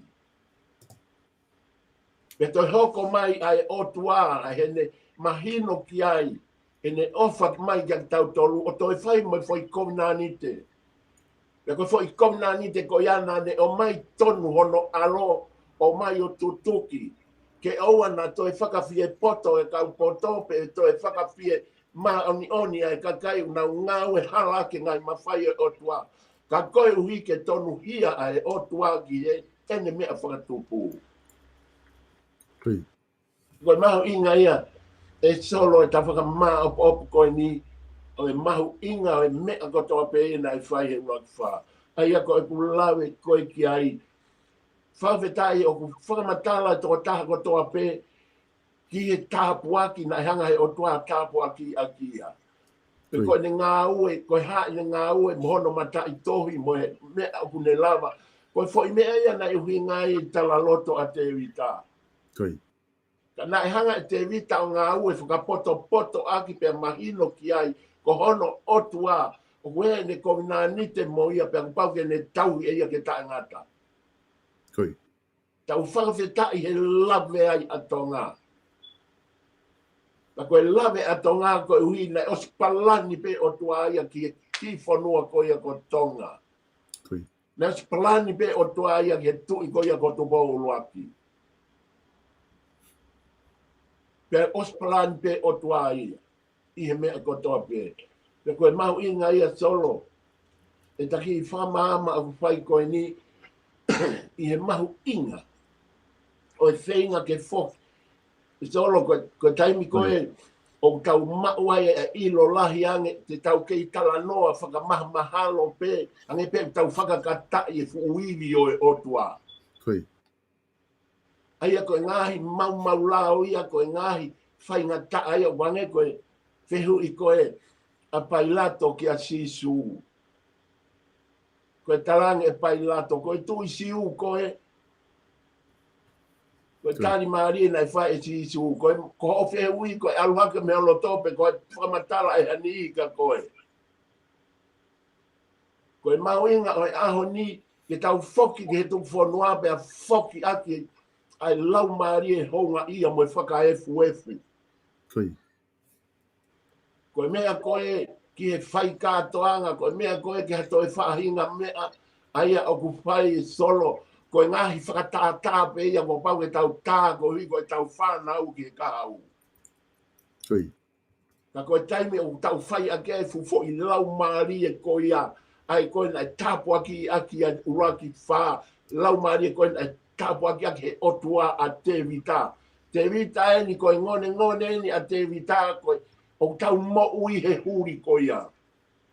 Pea toe hoko mai ʻa e ʻOtua, ʻa ʻene mahino ki ai, ʻene ʻofa mai kia kitautolu, ʻo toe fai mo e foʻi kovinānite. Pea ko e foʻi kovinānite ko ia naʻa ne ʻomai tonu hono ʻAlo, ʻomai ʻo tutuki, ke ʻoua naʻa toe fakafiepoto e kau poto, pe toe fakafie māʻoniʻoni ʻa e kakai ʻoku nau ngāue hala ki he ngaahi mafai ʻo e ʻOtua. Ka koeʻuhi ke tonuhia ʻa e ʻOtua ki heʻene meʻa fakatupu. Ko ia. Ko e mahuʻinga ia, ʻe Solo, ʻeta fakamāʻopoʻopo ko eni, ʻo e mahuʻinga ʻo e meʻa kotoa pē naʻe fai he ʻuluaki fā. ʻA ia ko ʻeku lave ko ē ki ai, fakafetaʻi ʻoku fakamatala e tokotaha kotoa pē ki he tāpuaki naʻe hanga he ʻOtua ʻo tāpuakiʻi ʻaki ia. Pe ko ʻene ngāue, ko e hā ʻene ngāue mo hono mataʻitohi mo e meʻa ʻoku ne lava. Ko e foʻi meʻa ia naʻe ʻuhinga ai e talaloto ʻa Tēvita. Ko ia. Ka naʻe hanga ʻe Tēvita ʻo ngāue fakapotopoto ʻaki pea mahino ki ai, ko hono ʻOtua, ʻoku ʻi ai ʻene kovinānite mo ia pea kuo pau ke ne tauhi ʻe ia ke taʻengata. Ko ia. Tau fakafetaʻi he lave ai ʻa Tonga. Ka ko e lave ʻa Tonga koeʻuhi naʻe ʻosi palani pē ʻOtua ia ki he kiʻi fonua ko ia ko Tonga. Ko ia. Naʻe ʻosi palani pē ʻOtua ia ki he tuʻi ko ia ko Tupou ʻUluaki. Pea ʻosi palani pē ʻOtua ia ʻi he meʻa kotoa pē. Pea ko e mahuʻinga ia Solo, ʻeta kiʻi fakamaama ʻoku fai ko eni ʻi he mahuʻinga ʻo e feinga ke foki. Solo, ko, ko e taimi ko ē ʻoku tau maʻu ai e ʻilo lahi ange, te tau kei talanoa fakamahamahalo pē, ange pē ʻoku tau fakakataʻi e fuʻu ivi ʻo e ʻOtua. Ko ia. ʻA ia ko e ngaahi maumau lao ia, ko e ngaahi faingataʻa ia, ʻo hangē ko e fehuʻi ko ē ʻa Pailato kia Sīsū. Ko e talaange ʻe Pailato, ko e tuʻi Siu koe? Ko e tali mālie naʻe fai ʻe Sīsū, ko e, ko hoʻo fehuʻi, ko e ʻalu hake mei ho loto pe ko e fakamatala ʻe ha niʻihi kia koe? Ko e mahuʻinga ʻo e ʻaho ni, ke tau foki ki he tuku fonua pea foki ʻaki ʻa e laumālie houngaʻia mo e fakaefuefu. Ko ia. Ko e meʻa ko ē ki he fai kātoanga, ko e meʻa ko ē ki ha toe faʻahinga meʻa, ʻa ia ʻoku fai Solo, ko e ngaahi fakatātā pē ia kuo pau ke tau tā, koeʻuhi ko ʻetau fānau ki he kahaʻu. Ko ia. Ka ko e taimi ʻoku tau fai ʻaki e fuʻu foʻi laumālie ko ia, ʻa ia ko ē naʻe tāpuakiʻi ʻaki ʻa e ʻuluaki fā, laumālie ko ē naʻe tāpuakiʻi ʻaki he ʻOtua ʻa Tēvita. Tēvita eni, ko e ngonengone eni ʻa Tēvita, ko e ʻoku tau moʻui he huli ko ia.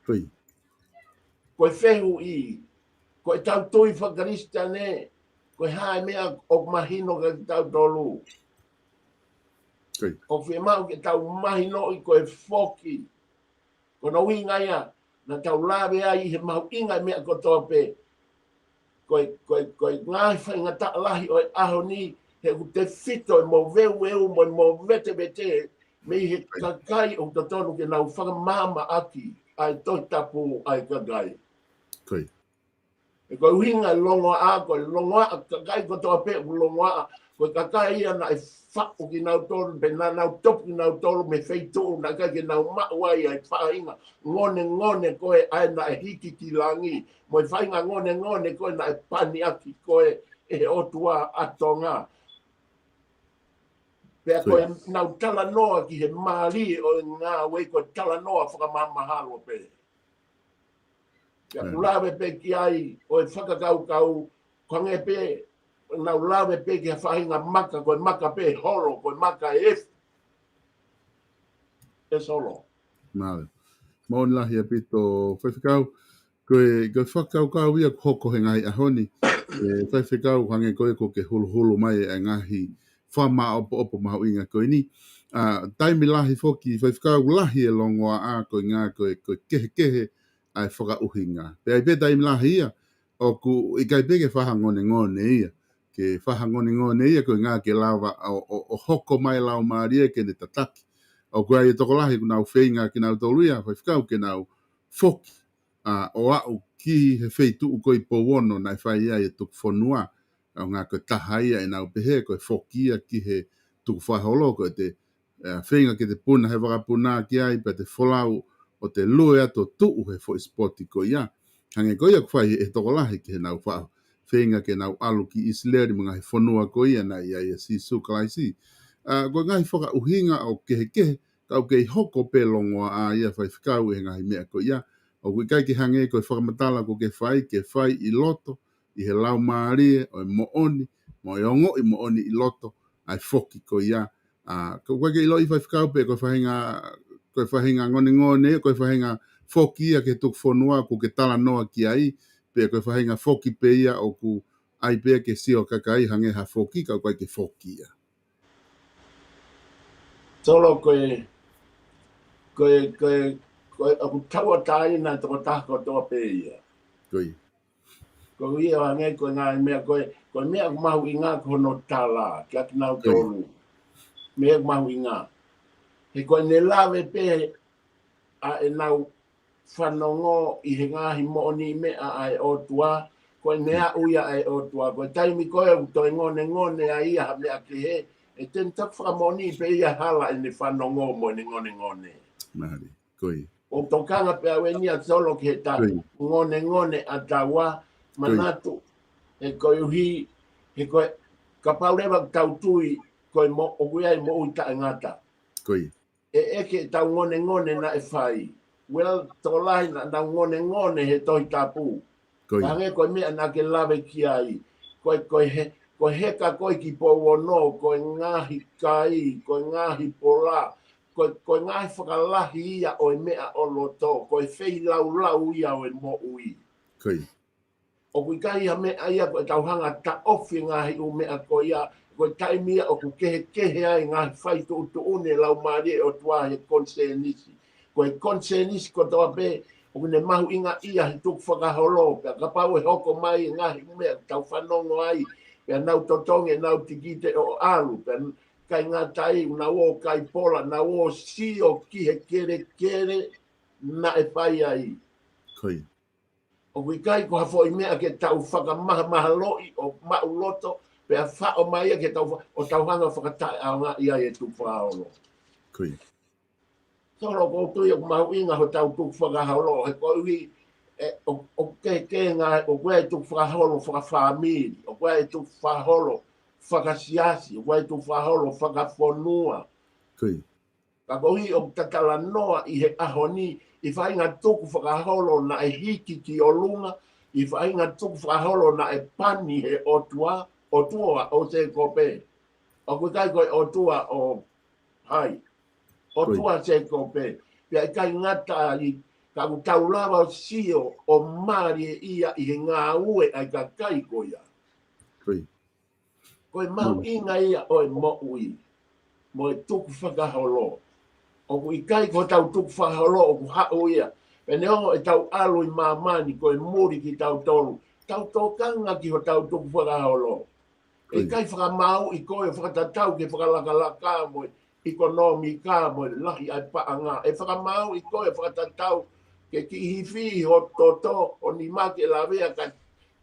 Ko ia. Ko e fehuʻi, ko ʻetau tui faka-Kalisitiane, ko e hā e meʻa ʻoku mahino kia kitautolu? Ko ia. ʻOku fiemaʻu ke tau mahinoʻi ko e foki. Ko hono ʻuhinga ia naʻa tau lave ai he mahuʻinga e meʻa kotoa pē. Ko e, ko e, ko e ngaahi faingataʻa lahi ʻo e ʻaho ni, he ʻoku tefito e moveuveu mo e movetevete mei he kakai ʻoku totonu ke nau fakamaama ʻaki ʻa e Tohi Tapu ʻa e kakai. Ko ia. He ko e ʻuhinga e longoaʻa, ko e longoaʻa kakai kotoa pē ʻoku longoaʻa, ko e kakai ia naʻe faʻu kinautolu, pe naʻa nau topu kinautolu mei he feituʻu naʻe ʻikai ke nau maʻu ai ʻa e faʻahinga ngonengone ko ē ʻa ē naʻe hiki ki langi, mo e faʻahinga ngonengone ko ē naʻe pani ʻaki ko ē ʻe he ʻOtua ʻa Tonga. Pea ko ʻenau talanoa ki he mālie ʻo e ngāue, ko e talanoa fakamahamahalo pē. Pea ʻoku lave pē ki ai ʻo e fakakaukau, ko e hangē pē nau lave pē ki he faʻahinga maka, ko e maka pē holo, ko e maka e efu. E Solo. Mālō. Moʻoni lahi ʻaupito Faifekau, ko e, ko e fakakaukau ia kuo hoko he ngaahi ʻaho ni. ʻE Faifekau hangē ko e ko ke huluhulu mai e ngaahi fakamaʻopoʻopo mahuʻinga ko eni. ʻA, taimi lahi foki Faifekau lahi e longoaʻa ko e ngā ko e, ko e kehekehe ʻa e fakaʻuhinga. Pea ʻi ai pē taimi lahi ia, ʻoku ʻikai pē ke fahangonengone ia. Ke fahangonengone ia ko e ngā ke lava ʻo, ʻo, ʻo hoko mai laumālie ke ne tataki. ʻOku ʻi ai e tokolahi ʻoku nau feinga ke nau tolu ia, Faifekau ke nau foki. ʻA, ʻo aʻu ki he feituʻu ko ē ʻi Pouono naʻe fai ai e tuku fonua. ʻA, ʻo ngā ko e taha ia ʻenau pehē, ko e foki ia ki he tuku fakaholo ko e te ʻa, feinga ke te puna he vakapuna ki ai, pea te folau ʻo te lue atu ʻo tuʻu he foʻi sipoti ko ia. Hangē ko ia ʻoku fai he tokolahi ke nau fa-, feinga ke nau ʻalu ki ʻIsileli mo e ngaahi fonua ko ia naʻe ʻi ai ʻa Sīsū Kalaisi. ʻA, ko e ngaahi fakaʻuhinga ʻoku kehekehe, ka ʻoku kei hoko pē longoaʻa ia Faifekau ʻi he ngaahi meʻa ko ia. ʻOku ʻikai ke hangē ko e fakamatala ʻoku ke fai, ke fai ʻi loto, ʻi he laumālie, ʻo e moʻoni, mo e ongoʻi moʻoni ʻi loto, ʻa e foki ko ia. ʻA, ko ʻoku ʻikai ke ʻiloʻi Faifekau pe ko e faʻahinga, ko e faʻahinga ngonengone, ko e faʻahinga foki ia ki he tuku fonua ʻoku ke talanoa ki ai, pe ko e faʻahinga foki pē ia ʻoku ʻi ai pē ke sio kakai hangē ha foki, ka ʻoku ʻikai ke foki ia. Solo ko e, ko e, ko e, ko e, ʻoku tauʻatāina e tokotaha kotoa pē ia. Ko ia. Ko ia ʻo hangē ko e ngaahi meʻa ko e, ko e meʻa ʻoku mahuʻinga ko hono tala, kia kinautolu. Meʻa ʻoku mahuʻinga. He ko ʻene lave pē ʻa ʻenau fanongo ʻi he ngaahi moʻoniʻi meʻa ʻa e ʻOtua, ko ʻene aʻu ia ʻa e ʻOtua. Ko e taimi ko ē ʻoku toe ngonengone ai ia ha meʻa kehe, ʻe tenu taku fakamoʻoni pē ia hala ʻene fanongo mo ʻene ngonengone. Mālie, ko ia. ʻO tokanga pē au eni ʻa Solo ki he ta-, ko ia, ngonengone ʻa taua, ko ia, manatu, he koeʻuhi, he ko e, kapau leva ʻoku tau tui, ko e mo-, ʻoku ʻi ai moʻui taʻengata. Ko ia. ʻE ʻeke ʻetau ngonengone naʻe fai. Well, tokolahi naʻa nau ngonengone he Tohi Tapu. Ko ia. Hangē ko e meʻa naʻa ke lave ki ai. Ko e, ko e he-, ko e heka ko ē ki Pouono, ko e ngaahi kai, ko e ngaahi pola, ko e, ko e ngaahi fakalahi ia ʻo e meʻa ʻo loto, ko e feilaulau ia ʻo e moʻui. Ko ia. ʻOku ʻikai ha meʻa ia ko ʻetau hanga taʻofi e ngaahi ʻū meʻa ko ia, ko e taimi ia ʻoku kehekehe ai e ngaahi fai tuʻutuʻuni e Laumālie ʻo e ʻOtua he konisēnisi. Ko e konisēnisi kotoa pē, ʻoku ne mahuʻinga ia he tukufakaholo, pea kapau ʻe hoko mai e ngaahi meʻa ʻoku tau fanongo ai, pea nau totongi ʻenau tikite ʻo ʻalu, pea ʻikai ngata ai, nau ō kai pola, nau ō sio ki he kelekele naʻe fai ai. Ko ia. ʻOku ʻikai ko ha foʻi meʻa ke tau fakamahamahaloʻi ʻo maʻuloto, pea faʻo mai ia ke tau fa-, ʻo tau hanga fakataʻeʻaongaʻi ai e tukufakaholo. Ko ia. Solo, ʻoku ou tui ʻoku mahuʻinga hotau tukufakaholo, he koeʻuhi, ʻe, ʻo, ʻoku kehekehe ngaahi, ʻoku ʻi ai e tukufakaholo fakafāmili, ʻoku ʻi ai e tukufakaholo fakasiasi, ʻoku ʻi ai e tukufakaholo fakafonua. Ko ia. Ka koeʻuhi ʻoku ta talanoa ʻi he ʻaho ni, ʻi he faʻahinga tukufakaholo naʻe hiki ki ʻolunga, ʻi he faʻahinga tukufakaholo naʻe pani he ʻOtua, ʻOtua ʻo Sēkope. ʻOku ʻikai ko e ʻOtua ʻo hai. ʻOtua Sēkope. Pea ʻikai ngata ai, ka ʻoku tau lava ʻo sio ʻo mālieʻia ʻi he ngāue ʻa e kakai ko ia. Ko ia. Ko e mahuʻinga ia ʻo e moʻui mo e tukufakaholo. ʻOku ʻikai ko hotau tukufakaholo ʻoku haʻu ia. Pea neongo ʻetau ʻalu ʻi māmani ko e muli kitautolu, tau tokanga ki hotau tukufakaholo. ʻE ʻikai fakamāuʻi koe ʻo fakatatau ki he fakalakalaka mo e ʻikonōmika mo e lahi ʻa e paʻanga. ʻE fakamāuʻi koe ʻo fakatatau ki he kiʻi hifi ʻi ho toto, ʻo nima ke lavea ka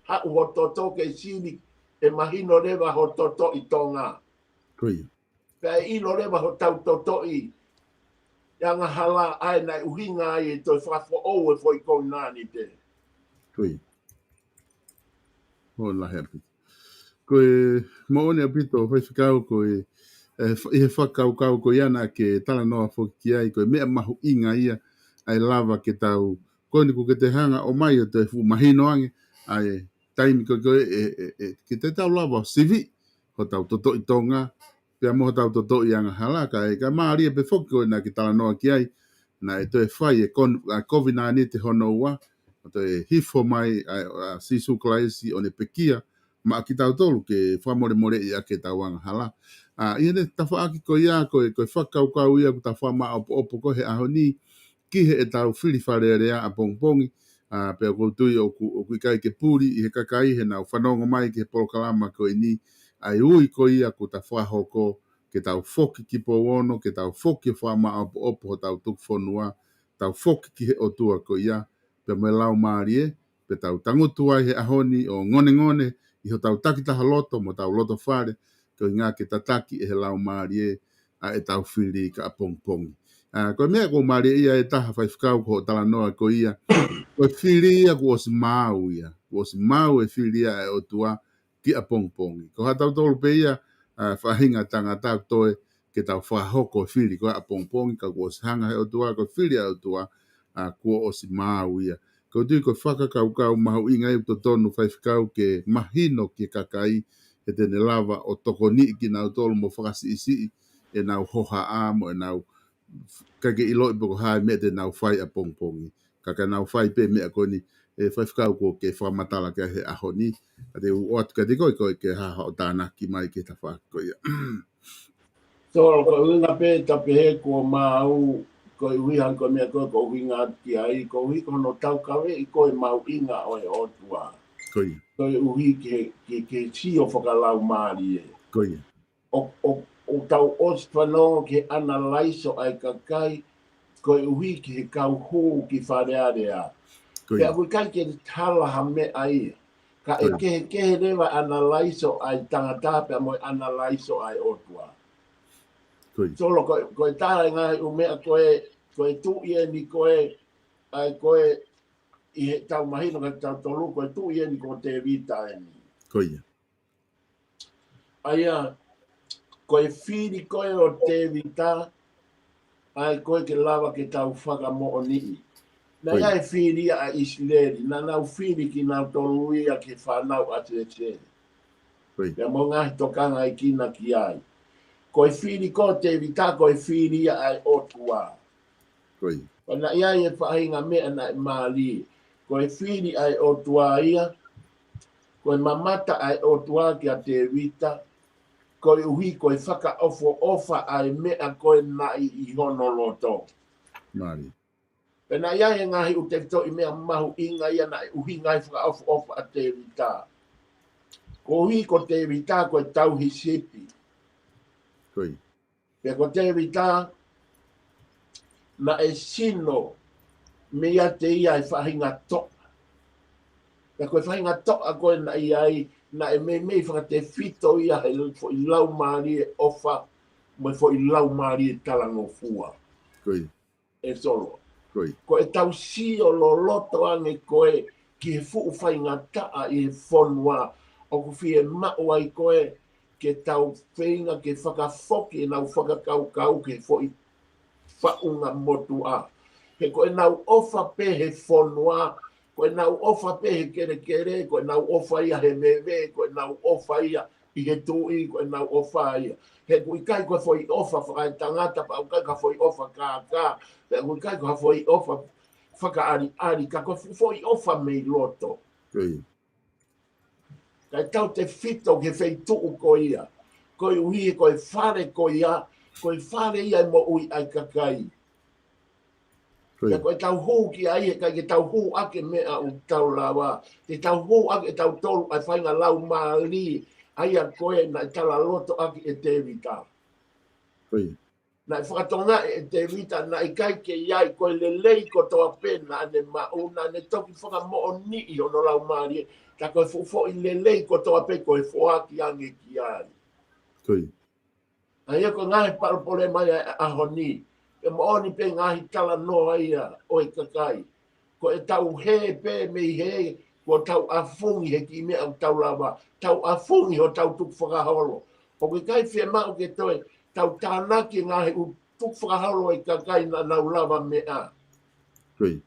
haʻu ho toto ke sivi, ʻe mahino leva ho toto ʻi Tonga. Ko ia. Pea ʻe ʻilo leva hotau toto ʻi he angahala ʻa ē naʻe ʻuhinga ai e toe fakafoʻou e foʻi kovinānite. Ko ia. Moʻoni lahi ʻaupito. Ko e moʻoni ʻaupito, Faifekau, ko e, e, ʻi he fakakaukau ko ia naʻa ke talanoa foki ki ai, ko e meʻa mahuʻinga ia, ʻa e lava ke tau, ko eni ʻoku ke te hanga ʻo ʻomai ʻo toe fuʻu mahino ange, ʻa e taimi ko ē ko ē ʻe, ʻe, ʻe, ke te tau lava ʻo sivi hotau totoʻi Tonga, pea mo hotau totoʻi angahala, kae, kae mālie pē foki ko ē naʻa ke talanoa ki ai, naʻe toe fai e kon-, ʻa e kovinānite hono ua, ʻo toe hifo mai ʻa, ʻa Sīsū Kalaisi ʻo ne pekia maʻa kitautolu ke fakamolemoleʻi ʻaki ʻetau angahala. ʻA, ʻi heʻene tafaʻaki ko ia, ko e, ko e fakakaukau ia ʻoku ta fakamāʻopoʻopo ko ē he ʻaho ni, ki heʻetau fili Fale Alea ʻapongipongi, ʻa, pea ʻoku ou tui ʻoku, ʻoku ʻikai ke puli ʻi he kakai heʻenau fanongo mai ki he polokalama ko eni, ʻa e ui ko ia ʻoku ta fakahoko, ke tau foki ki Pouono, ke tau foki ʻo fakamāʻopoʻopo hotau tuku fonua, tau foki ki he ʻOtua ko ia, pea mo e Laumālie, pea tau tangutu ai he ʻaho ni ʻo ngonengone ʻi hotau takitaha loto mo hotau loto fale, koeʻuhinga ke tataki ʻe he Laumālie ʻa ʻetau fili ki ʻapongipongi. ʻA, ko e meʻa ʻoku mālie ia ʻe taha Faifekau ko hoʻo talanoa ko ia, ko e fili ia kuo ʻosi maau ia, kuo ʻosi maau e fili ia ʻa e ʻOtua ki ʻapongipongi. Ko haʻatautolu pē ia, ʻa, faʻahinga tangata ʻoku toe ke tau fakahoko e fili ko ē ʻapongipongi, ka kuo ʻosi hanga he ʻOtua, ko e fili ʻa e ʻOtua, ʻa, kuo ʻosi maau ia. ʻOku ou tui ko e fakakaukau mahuʻinga ia ʻoku totonu Faifekau ke mahino ki he kakai, he te ne lava ʻo tokoniʻi kinautolu mo fakasiʻisiʻi ʻenau hohaʻa mo ʻenau ʻikai ke ʻiloʻi pe ko e hā e meʻa te nau fai ʻapongipongi. Ka ke nau fai pē meʻa ko eni, ʻe Faifekau, kuo ke fakamatala ki ai he ʻaho ni. Ka te u ʻoatu kiate koe, ko e ke haʻu ʻo tānaki mai ki he tafaʻaki ko ia. So, ko e ʻuhinga pē ta pehē kuo maau, koeʻuhi hangē ko e meʻa ko ē ʻoku ou ʻuhinga atu ki ai, koeʻuhi ko hono taukaveʻi ko e mahuʻinga ʻo e ʻOtua. Ko ia. Koeʻuhi ke, ke, ke sio fakalaumālie. Ko ia. ʻO, ʻo, ʻo tau ʻosi fanongo ki he ʻanalaiso ʻa e kakai, koeʻuhi ki he kau hū ki Fale Alea. Ko ia. Pea ʻoku ʻikai ke tala ha meʻa ia. Ka ʻe Ko ia. kehekehe leva ʻanalaiso ʻa e tangata pea mo e ʻanalaiso ʻa e ʻOtua. Ko ia. Solo, ko, ko e taha e ngaahi ʻū meʻa ko ē, ko e tuʻi eni ko ē, ʻa e ko ē ʻi heʻetau mahino ka tau tolu, ko e tuʻi eni ko Tēvita eni. Ko ia. ʻA ia, ko e fili ko ē ʻo Tēvita, ʻa e ko ē ke lava ke tau fakamoʻoniʻi. Naʻe ʻi ai e fili ia ʻa ʻIsileli, naʻa nau fili kinautolu ia ke fānau ʻa Sēsē. Pea mo e ngaahi tokangaʻi kinautolu ki ai. Ko e fili ko Tēvita, ko e fili ia ʻa e ʻOtua. Ko ia. Pea naʻe ʻi ai e faʻahinga meʻa naʻe mālie. Ko e fili ʻa e ʻOtua ia, ko e mamata ʻa e ʻOtua kia Tēvita, koeʻuhi ko e fakaʻofoʻofa ʻa e meʻa ko ē naʻe ʻi hono loto. Mālie. Pea naʻe ʻi ai e ngaahi ʻū tefitoʻi meʻa mahuʻinga ia naʻe ʻuhinga ai e fakaʻofoʻofa ʻa Tēvita. Koeʻuhi ko Tēvita ko e tauhi sipi. Ko ia. Pea ko Tēvita, naʻe sino meiate ia e faʻahinga toʻa. Pea ko e faʻahinga toʻa ko ē naʻe ʻi ai, naʻe meimei fakatefito ia he foʻi laumālie ʻofa, mo e foʻi laumālie talangofua. Ko ia. ʻE Solo. Ko ia. Ko ʻetau sio loloto ange ko ē ki he fuʻu faingataʻa ʻi he fonua, ʻoku fiemaʻu ai ko ē ke tau feinga ke fakafoki ʻenau fakakaukau ki he foʻi faʻunga motuʻa. He ko ʻenau ʻofa pē he fonua, ko ʻenau ʻofa pē he kelekele, ko ʻenau ʻofa ia he veve, ko ʻenau ʻofa ia ʻi he tuʻi, ko ʻenau ʻofa ia. He ʻoku ʻikai ko e foʻi ʻofa fakaetangata, pea ʻoku ʻikai ko ha foʻi ʻofa kākā, pea ʻoku ʻikai ko ha foʻi ʻofa fakaʻaliʻali, ka ko e fu-, foʻi ʻofa mei loto. Ko ia. Kae tautefito ki he feituʻu ko ia. Koeʻuhi ko e fale ko ia, ko e fale ia e moʻui ʻa e kakai. Ko ia. Pea ko ʻetau hū ki ai, he ʻikai ke tau hū ʻaki e meʻa ʻoku tau lava. Te tau hū ʻaki ʻe tautolu ʻa e faʻahinga laumālie, ʻa ia ko ē naʻe talaloto ʻaki ʻe Tēvita. Ko ia. Naʻe fakatokangaʻi ʻe Tēvita, naʻe ʻikai ke ʻi ai, ko e lelei kotoa pē naʻa ne maʻu, naʻa ne toki fakamoʻoniʻi hono laumālie, ka ko e fuʻu foʻi lelei kotoa pē ko e foaki ange ki ai. Ko ia. ʻA ia ko e ngaahi palopalema ia ʻa e ʻaho ni. Pea moʻoni pē ngaahi talanoa ia ʻo e kakai. Ko ʻetau hē pē mei hē, ko ʻetau ʻafungi he kiʻi meʻa ʻoku tau lava, tau ʻafungi hotau tukufakaholo. ʻOku ʻikai fiemaʻu ke toe tau tānaki e ngaahi ʻū tukufakaholo ʻo e kakai naʻa nau lavameʻa. Ko ia.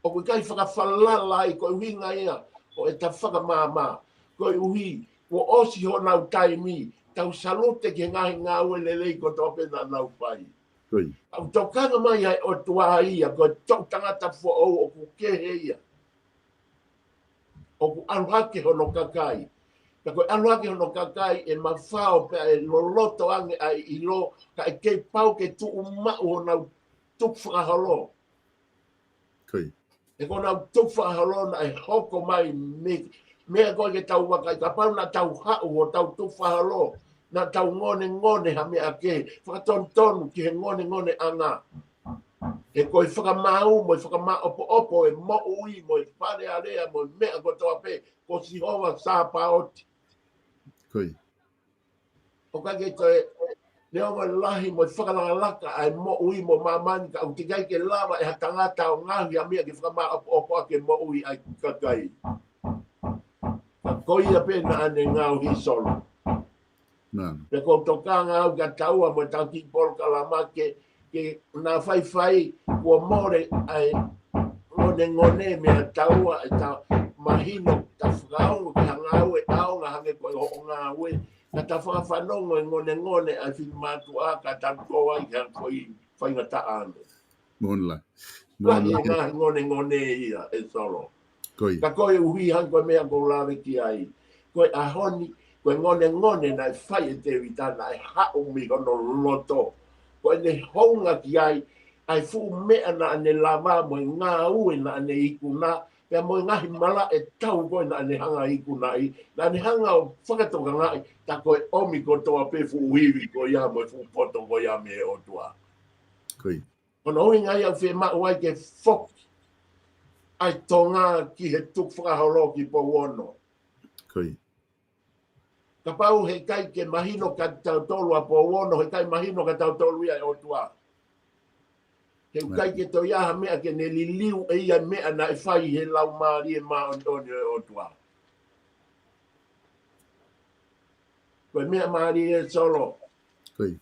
ʻOku ʻikai fakafalala ai, ko e ʻuhinga ia ʻo ʻeta fakamaama. Koeʻuhi, kuo ʻosi honau taimi, tau salute ki he ngaahi ngāue lelei kotoa pē naʻa nau fai. Ko ia. ʻOku tokanga mai ai ʻOtua ia, ko e toʻu tangata foʻou ʻoku kehe ia. ʻOku ʻalu hake hono kakai. Pea ko e ʻalu hake hono kakai ʻe mafao pea ʻe loloto ange ʻa e ʻilo, ka ʻe kei pau ke tuʻu maʻu honau tukufakaholo. Ko ia. ʻE ko honau tukufakaholo naʻe hoko mai mei, meʻa ko ē ke tau vakai, kapau naʻa tau haʻu ʻo tau tukufakaholo, naʻa tau ngonengone ha meʻa kehe, fakatonutonu ki he ngonegoneʻanga. He ko e fakamaau, mo e fakamaʻopoʻopo, e moʻui, mo e fale alea, mo e meʻa kotoa pē, ko Sihova Sāpaoti. Ko ia. ʻOku ʻikai ke toe, neongo e lahi mo e fakalakalaka ʻa e moʻui mo māmani ka ʻoku teʻeki ai ke lava ʻe ha tangata ʻo ngaohi ha meʻa ke fakamaʻopoʻopo ʻaki e moʻui ʻa e kakai. Ka ko ia pē naʻa ne ngaohi Solo. Naam. Pea ʻoku ou tokanga au kia taua mo e taki polokalama ke ke na faifai kuo mole ʻa e ngonengone meia taua ʻe ta mahino ta fakaongo ki ha ngāue ʻaonga hangē ko e hoʻo ngāue. Ka ta fakafanongo e ngonengone ʻa e finemātuʻa ka ta ko ai ki ha foʻi faingataʻa ange. Moʻoni lahi. Lahi Moʻoni e lahi. Ngaahi ngonengone ia ʻe Solo. Ko ia. Ka koeʻuhi hangē ko e meʻa ʻoku ou lave ki ai. Ko e ʻaho ni, ko e ngonengone naʻe fai ʻe Tēvita naʻe haʻu mei hono loto. Ko ʻene hounga ki ai, ʻa e fuʻu meʻa naʻa ne lava mo e ngāue naʻa ne ikuna, pea mo e ngaahi malaʻe tau ko ē naʻa ne hanga ikunaʻi, naʻa ne hanga ʻo fakatokangaʻi, ta ko e ʻomi kotoa pē fuʻu ivi ko ia mo e fuʻu poto ko ia mei he ʻOtua. Ko ia. Ko hono ʻuhinga ia ʻoku fiemaʻu ai ke foki ʻa e Tonga ki he tukufakaholo ki Pouono. Ko ia. Kapau heʻikai ke mahino kia tautolu ʻa Pouono, heʻikai mahino kia tautolu ia e ʻOtua. He ʻoku ʻikai ke toe ʻi ai ha meʻa ke ne liliu ʻe ia e meʻa naʻe fai he Laumālie Māʻoniʻoni ʻo e ʻOtua. Ko e meʻa mālie ʻe Solo. Ko ia.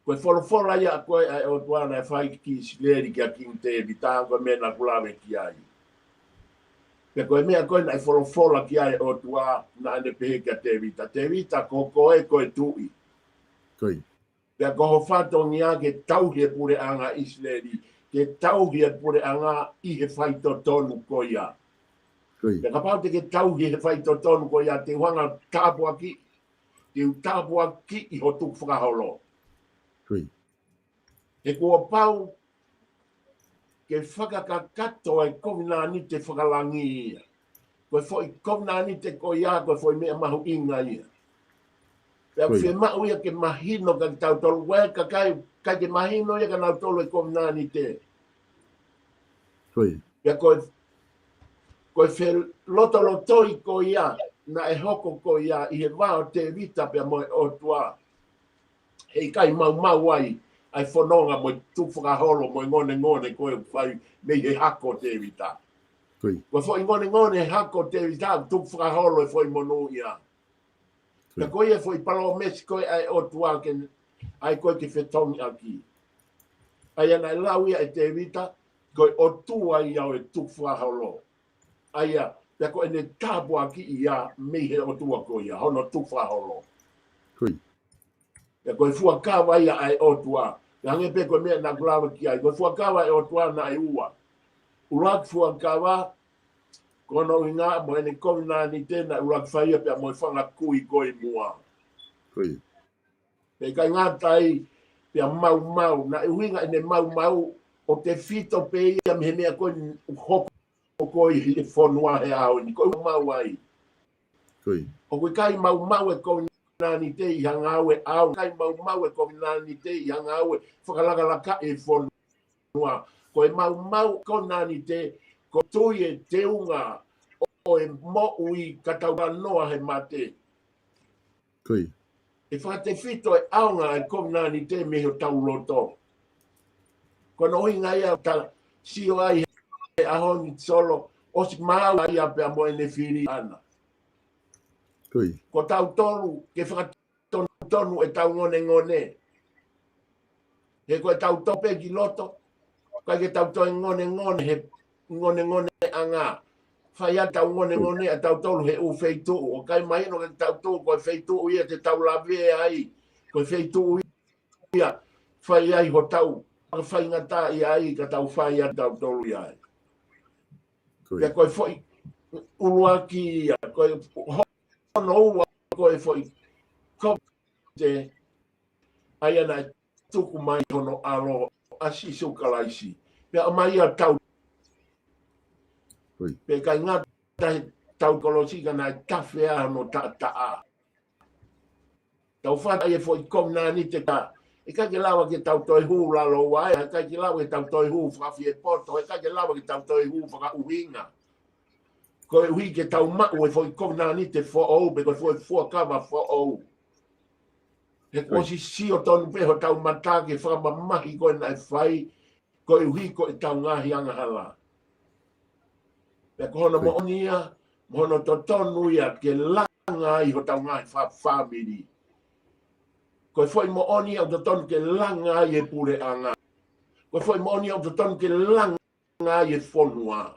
Ko e folofola ia ko ē ʻa e ʻOtua naʻe fai ki ʻIsileli kia Kingi Tēvita, ko e meʻa naʻa ku lave ki ai. Pea ko e meʻa ko ē naʻe folofola ki ai e ʻOtua naʻa ne pehē kia Tēvita, Tēvita, ko koe ko e tuʻi. Ko ia. Pea ko ho fatongia ke tauhi e puleʻanga ʻIsileli, ke tauhi e puleʻanga ʻi he faitotonu ko ia. Ko ia. Pea kapau te ke tauhi he faitotonu ko ia, te u hanga ʻo tāpuakiʻi, te u tāpuakiʻi ho tukufakaholo. Ko ia. He kuo pau ke fakakakato e kovinānite fakalangi ia. Ko e foʻi kovinānite ko ia, ko e foʻi meʻa mahuʻinga ia. Pea Ko ia. fiemaʻu ia ke mahino kia tautolu, ʻoku ʻikai, ʻikai ke mahino ia kia nautolu e kovinānite. Ko ia. Pea ko e, ko e felotolotoi ko ia, naʻe hoko ko ia ʻi he vā ʻo Tēvita pea mo e ʻOtua. Heʻikai maumau ai ʻa e fononga mo e tukufakaholo mo e ngonengone ko ē ʻoku fai mei he hako ʻo Tēvita. Ko ia. Ko e foʻi ngonengone hako ʻo Tēvita, tukufakaholo e foʻi monū ia. Ko ia. Pea ko ia e foʻi palōmesi ko ē ʻa e ʻOtua ke, ʻa ia ko ē ke fetongi ʻaki. ʻA ia naʻe lau ia ʻe Tēvita, ko e ʻOtua ia ʻo e tukufakaholo. ʻA ia, pea ko ʻene tāpuakiʻi ia mei he ʻOtua ko ia, hono tukufakaholo. Ko ia. Pea ko e fuakava ia ʻa e ʻOtua. Pea hangē pē ko e meʻa naʻa ku lave ki ai, ko e fuakava ʻa e ʻOtua naʻe ua. ʻUluaki fuakava, ko hono ʻuhinga mo ʻene kovinānite naʻe ʻuluaki fai ia pea mo e fanga kui ko ē ʻi muʻa. Ko ia. Pea ʻikai ngata ai, pea maumau, naʻe ʻuhinga ʻene maumau ʻo tefito pē ia mei he meʻa ko ē ʻoku hoko ko ē ʻi he fonua he ʻaho ni, ko e maumau ai. Ko ia. ʻOku ʻikai maumau e kovinānite ʻi ha ngāue ʻaonga, ʻikai maumau e kovinānite ʻi ha ngāue fakalakalaka e fonua. Ko e maumau kovinānite, ko e tui e teunga ʻo e moʻui ka tau talanoa he mate. Ko ia. ʻE fakatefito e ʻaonga e kovinānite mei hotau loto. Ko hono ʻuhinga ia ʻoku ta sio ai he ʻaho ni Solo, ʻosi maau ia pea mo ʻene fili ʻaʻana. Ko ia. Ko tautolu ke fakatonutonu ʻetau ngonengone. He ko ʻetau tope ki loto, ʻikai ke tau toe ngonengone he ngonengoneʻanga. fai ʻa e tau ngone ngone ʻa tautolu he ʻū feituʻu. ʻOku ʻikai mahino ke tautolu ko e feituʻu ia te tau lave ai. Ko e feituʻu ia fai ai hotau faingataʻa ia ai ka tau fai ʻa tautolu ia ai. Pea ko e foʻi ʻuluaki ia, ko e hono ua ko e foʻi ko te ʻa ia naʻe tuku mai hono ʻAlo ʻa Sīsū Kalaisi. Pea ʻomai ʻa tau. Pea ʻikai ngata he tau kolosi ka naʻe tafe ʻa hono taʻataʻa. Tau fata ʻa e foʻi kovinānite ka ʻikai ke lava ke tau toe hū lalo ua ē, ʻikai ke lava ke tau toe hū fakafiepoto, ʻikai ke lava ke tau toe hū fakaʻuhinga. Koeʻuhi ke tau maʻu e foʻi kovinānite foʻou, pe ko e foʻi fuakava foʻou. He kuo ʻosi sio tonu pē hotau mata ki he fakamamahi ko ē naʻe fai, koeʻuhi ko ʻetau ngaahi angahala. Pea ko hono moʻoni ia, mo hono totonu ia ke langa ai hotau ngaahi fa-, fāmili. Ko e foʻi moʻoni ia ʻoku totonu ke langa ai e puleʻanga. Ko e foʻi moʻoni ia ʻoku totonu ke langa ai e fonua.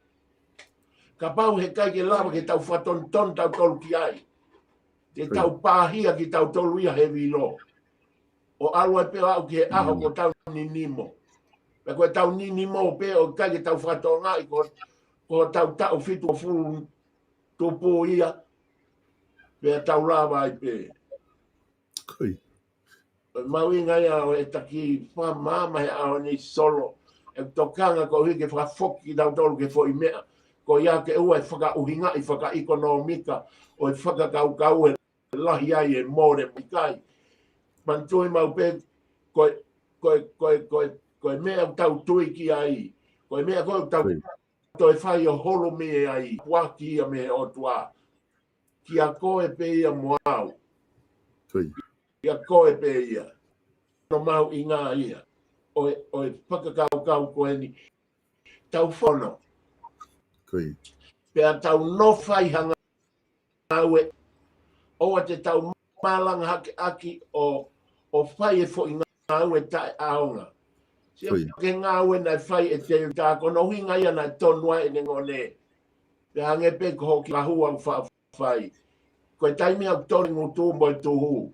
Kapau he ʻikai ke lava ke tau fakatonutonu tautolu ki ai. Te tau pāhia kitautolu ia he vilo. ʻO ʻalu ai pē ʻo aʻu ki he ʻaho ko ʻetau ninimo. Pea ko ʻetau ninimo pē ʻoku ʻikai ke tau fakatokangaʻi ko, ko hotau taʻu fitungofulu tupu ia. Pea tau lava ai pē. Ko ia. Mahuʻinga ia ʻo e taki fakamaama he ʻaho ni Solo. ʻE tokanga koeʻuhi ke fakafoki kitautolu ki he foʻi meʻa ko ia ke ʻoua ʻe fakaʻuhingaʻi fakaʻekonōmika ʻo e fakakaukau ʻe lahi ai e mole mo e ʻikai. Manatuʻi maʻu pē ko e, ko e, ko e, ko e, ko e meʻa ʻoku tau tui ki ai. Ko e meʻa ko ē ʻoku tau toe fai ʻo holomui ai. Puaki ia mei he ʻOtua. Kia koe pē ia mo au. Kia koe pē ia. No mahuʻinga ia. ʻO e, ʻo e fakakaukau ko eni. Tau fono. Pea tau nofo ai hanga ʻo ʻoua te tau malanga hakeʻaki ʻo, ʻo fai e foʻi ngāue taʻeʻaonga. Sio ki he ngāue naʻe fai ʻe Tēvita ko hono ʻuhinga ia naʻe tonu ai ʻene ngone. Pea hangē pē ko hoʻo kiʻi lahua ʻoku faʻa fai. Ko e taimi ʻoku tonu e ngutu mo e tuhu.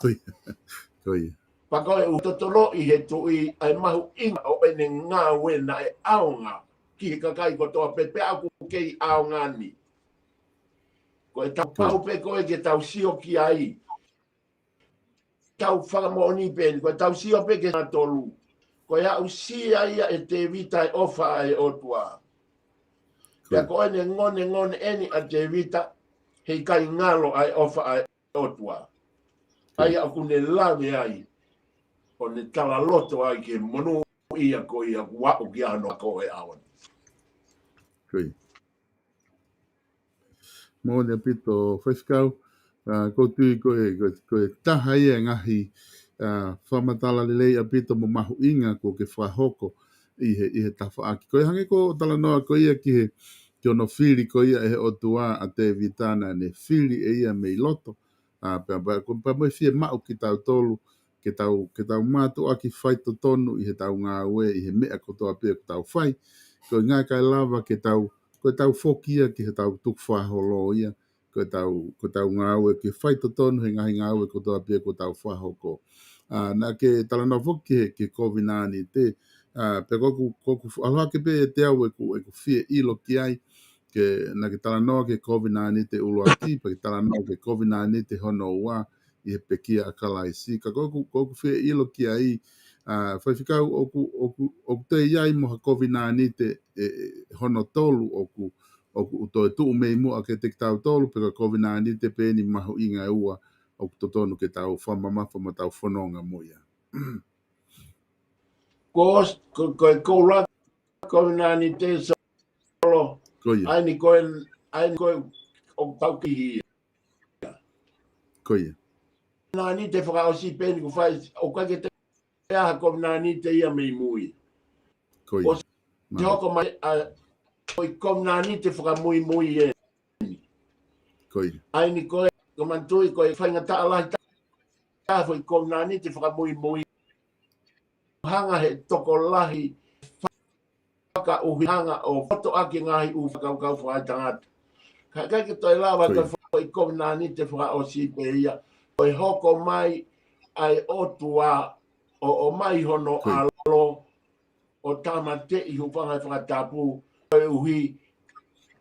Ko ia. Ko ia. Pea ko e ʻoku totoloʻi he tuʻi ʻa e mahuʻinga ʻo ʻene ngāue naʻe ʻaonga ki he kakai kotoa pē pea ʻoku kei ʻaonga ni. Ko e tau pau pē ko ē ke tau sio ki ai. Tau fakamoʻoni pē ni, ko e tau sio pē ke na tolu. Ko e aʻusia ia ʻe Tēvita e ʻofa ʻa e ʻOtua. Pea ko ʻene ngone ngone eni ʻa Tēvita, he ʻikai ngalo ʻa e ʻofa ʻa e ʻOtua. ʻA ia ʻoku ne lave ai, ʻo ne talaloto ai ke monūʻia ko ia kuo aʻu ki hano ako e ʻaho ni. Ko ia. Moʻoni ʻaupito Faifekau, ʻa, ʻoku ou tui ko e, ko e, ko e taha ia e ngaahi, ʻa, fakamatala lelei ʻaupito mo mahuʻinga kuo ke fakahoko ʻi he, ʻi he tafaʻaki. Ko e hangē ko e talanoa ko ia ki he, ki hono fili ko ia ʻe he ʻOtua ʻa Tēvita naʻa ne fili ʻe ia mei loto. ʻA, pea, pea, ko, pea mo e fiemaʻu kitautolu, ke tau, ke tau mātuʻaki faitotonu ʻi he tau ngāue, ʻi he meʻa kotoa pē ʻoku tau fai. Ko e ʻikai lava ke tau, ko e tau foki ia ki he tau tukufakaholo ia, ko e tau, ko e tau ngāue ke faitotonu he ngaahi ngāue kotoa pē ʻoku tau fakahoko. ʻA, naʻa ke talanoa foki ki he, ki he kovinānite, ʻa, pea ko ʻeku, ko ʻeku ʻalu hake pē ʻe te au ʻeku, ʻeku fie ʻilo ki ai, ke, naʻa ke talanoa ki he kovinānite ʻuluaki, pea ke talanoa ki he kovinānite hono ua, ʻi he pekia ʻa Kalaisi. Ka ko ʻeku, ko ʻeku fie ʻilo ki ai, ʻa, Faifekau ʻoku, ʻoku, ʻoku toe ʻi ai mo ha kovinānite ʻe, ʻe, hono tolu ʻoku, ʻoku toe tuʻu mei muʻa kiate kitautolu, pe ko e kovinānite pē eni mahuʻinga ʻe ua, ʻoku totonu ke tau fakamamafa mo tau fononga mo ia. Ko, ko, ko e koula kovinānite Solo. Ko ia. ʻA eni ko e, ʻa eni ko e ʻoku tau ki hia. Ko ia. Kovinānite fakaʻosi pē eni kuo fai, ʻoku ʻikai ke toe ʻi ai ha kovinānite ia mei mui. Ko ia. ʻOsi hoko mai, ʻa, ko e kovinānite fakamuimui eni. Ko ia. ʻA eni ko e, ko e manatuʻi ko e faingataʻa lahi taha foʻi kovinānite fakamuimui. Hanga he tokolahi, fakaʻuhinga ʻo fokotuʻu ʻaki e ngaahi ʻū fakakaukau fakaetangata. Ka ʻikai ke toe lava ko e foʻi kovinānite fakaʻosi pē ia, ko e hoko mai ʻa e ʻOtua ʻo ʻomai hono ʻAlo ʻo tāmateʻi, hūfanga he fakatapu, koeʻuhi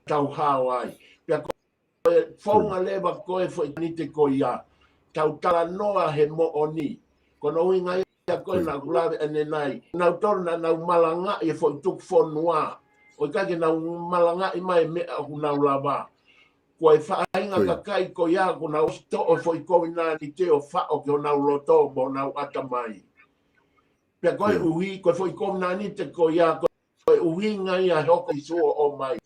tau hao ai. Pea ko e founga leva ko e foʻi kovinānite ko ia, tau talanoa he moʻoni. Ko hono ʻuhinga ia ko e naʻa ku lave ʻanenai, nautolu naʻa nau malangaʻi e foʻi tuku fonua, ʻo ʻikai ke nau malangaʻi mai e meʻa ʻoku nau lava. Ko e faʻahinga kakai ko ia ʻoku nau ʻosi toʻo e foʻi kovinānite ʻo faʻo ki honau loto mo honau ʻatamai. Pea koeʻuhi, ko e foʻi kovinānite ko ia, ko e ʻuhinga ia he hoko ʻa Sīsū ʻo ʻomai,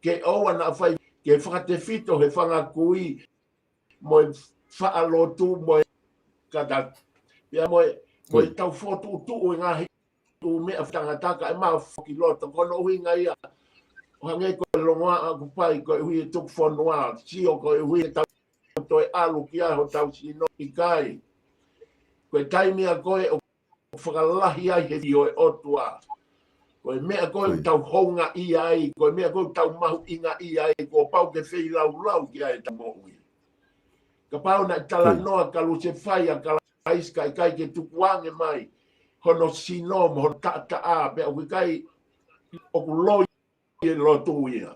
ke ʻoua naʻa fai, ke fakatefito he fanga kui, mo e faʻa lotu, mo e kata, pea mo e, mo e tau fokotuʻutuʻu e ngaahi ʻū meʻa fakaetangata, kae mafoki loto. Ko hono ʻuhinga ia, ʻo hangē ko e longoaʻa ʻoku pai koeʻuhi e tuku fonua, sio koeʻuhi e tau toe ʻalu ki ai hotau sino, ʻikai. Ko e taimi ia ko ē ʻoku fakalahi ai he fili ʻo e ʻOtua. Ko e meʻa ko ē ʻoku tau houngaʻia ai, ko e meʻa ko ē ʻoku tau mahuʻingaʻia ai, kuo pau ke feilaulau ki ai ʻetau moʻui. Kapau naʻe talanoa kalusefai ʻa Kalaisi kae ʻikai ke tukuange mai hono sino mo hono taʻataʻa, pea ʻoku ʻikai, ʻoku loi e lotu ia.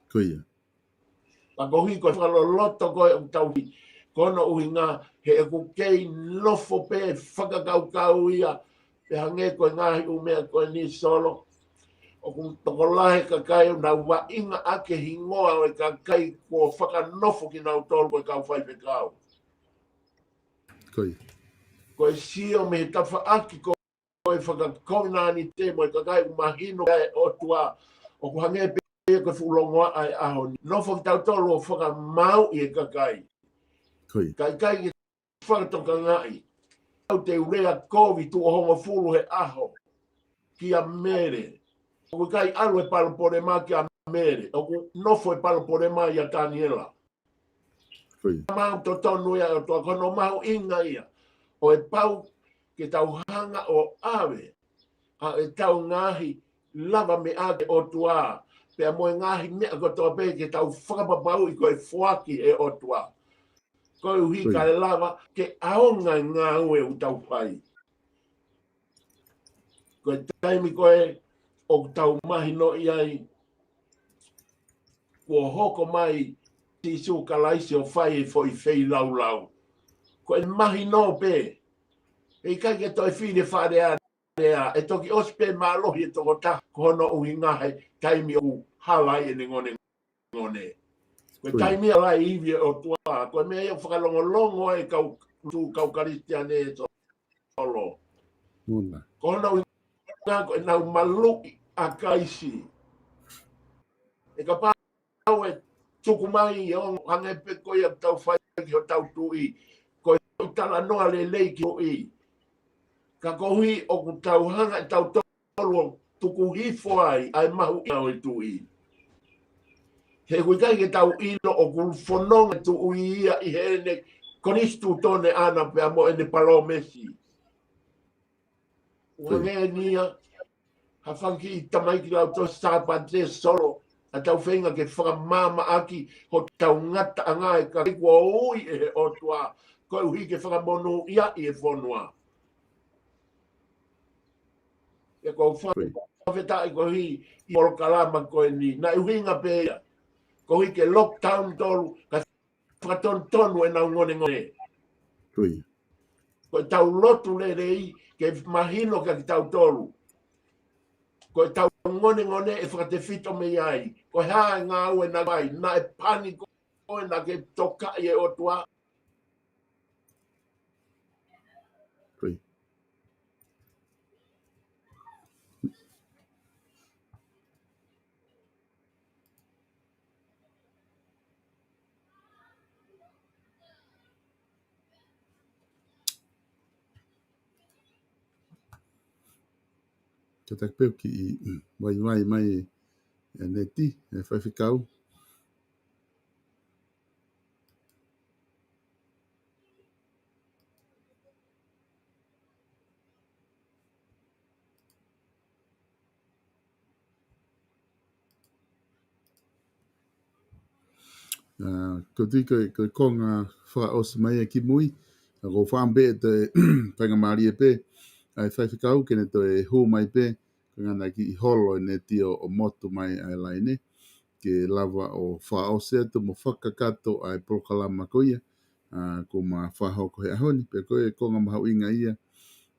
Ko ia. Pea koeʻuhi ko e fakaloloto ko ē ʻoku tau fai, ko hono ʻuhinga he ʻoku kei nofo pē fakakaukau ia, pe hangē ko e ngaahi ʻū meʻa ko eni, Solo. ʻOku tokolahi e kakai ʻoku nau vaʻinga ʻaki e hingoa ʻo e kakai kuo fakanofo kinautolu ko e kau faifekau. Ko ia. Ko e sio mei he tafaʻaki ko ē fakakovinānite mo e kakai ʻoku mahino ʻa e ʻOtua, ʻoku hangē pē ko e fuʻu longoaʻa ʻa e ʻaho ni. Nofo kitautolu ʻo fakamāuʻi e kakai. Ko ia. Ka ʻikai ke fakatokangaʻi, ʻoku tau lea kovi tuʻo hongofulu he ʻaho kia Mele. ʻOku ʻikai ʻalu e palopalema kia Mele, ʻoku nofo e palopalema ʻia Taniela. Ko ia. Maʻu totonu ia ʻe he ʻOtua, ko hono mahuʻinga ia ʻo e pau ke tau hanga ʻo ʻave ʻa ʻetau ngaahi lavameʻa ki he ʻOtua, pea mo e ngaahi meʻa kotoa pē ke tau fakapapauʻi ko e foaki ʻe he ʻOtua. Koeʻuhi kae lava ke ʻaonga e ngāue ʻoku tau fai. Ko e taimi ko ē ʻoku tau mahinoʻi ai kuo hoko mai Sīsū Kalaisi ʻo fai e foʻi feilaulau, ko e mahino pē. He ʻikai ke toe fili e faʻa lea, ʻe toki ʻosi pē mālohi e tokotaha, ko hono ʻuhinga he taimi ʻoku hala ai ʻene ngone ngone. Ko e taimi ia ʻa e ivi ʻo e ʻOtua, ko e meʻa ia ʻoku fakalongolongo ai e kau, tu kau Kalisitiane, Solo. Ko hono ʻuhinga ko ʻenau maluʻi ʻa Kalaisi. ʻE kapau ʻe tuku mai e ongo hangē pē ko ia ʻoku tau fai ki hotau tuʻi, ko e talanoa lelei ki he tuʻi. Ka koeʻuhi ʻoku tau hanga ʻe tautolu ʻo tuku hifo ai ʻa e mahuʻinga ʻo e tuʻi. He ʻoku ʻikai ke tau ʻilo ʻoku fononga e tuʻi ia ʻi heʻene konisitūtone ʻana pea mo ʻene palōmesi. ʻOku hangē ni ia ha fanga kiʻi tamaiki lautohi Sāpate, Solo, ʻa ʻetau feinga ke fakamaamaʻaki hotau ngataʻanga ʻi he kakai kuo ui ʻe he ʻOtua, koeʻuhi ke fakamonūʻiaʻi e fonua. ʻE ko e fakafetaʻi koeʻuhi ʻi he polokalama ko eni. Naʻe ʻuhinga pē ia koeʻuhi ke lockdown tolu, kae fakatonutonu ʻenau ngonengone. Ko ia. Ko ʻetau lotu lelei ke mahino kia kitautolu. Ko ʻetau ngonengone ʻe fakatefito mei ai. Ko e hā e ngāue naʻe fai, naʻe pani ko ē naʻa ke tokaʻi e ʻOtua. Ko ia. Kātaki pē ʻoku kiʻi vaivai mai e neti, ʻe faifekau. ʻA, ko e tui ko e, ko e konga fakaʻosi mai ia ki mui. ʻA, ko e fakaʻamu pē ʻe toe faingamālie pē ʻa e faifekau ke ne toe hū mai pē, ko e ngata ki ʻi holo ʻene tio ʻo motu mai ʻa e laine, ke lava ʻo fakaʻosi atu mo fakakakato ʻa e polokalama ko ia, ʻa, kuo ma fakahoko he ʻaho ni, pea ko e konga mahuʻinga ia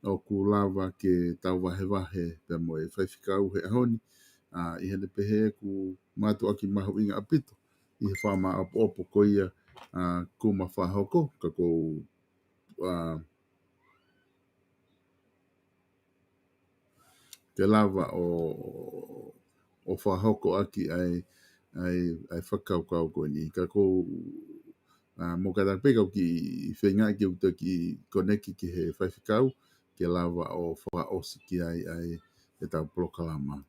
ʻoku lava ke tau vahevahe pea mo e faifekau he ʻaho ni, ʻa, ʻi heʻene pehē ʻoku mātuʻaki mahuʻinga ʻaupito ʻi he fakamāʻopoʻopo ko ia, ʻa, kuo ma fakahoko, ka ʻoku ou, ʻa, ke lava ʻo, ʻo fakahoko ʻaki ʻa e, ʻa e, ʻa e fakakaukau ko eni. Ka ʻoku ou, ʻa, mou kātaki pē kau kiʻi feinga ke u toki koneki ki he faifekau, ke lava ʻo fakaʻosi ki ai ʻa e, ʻetau polokalama.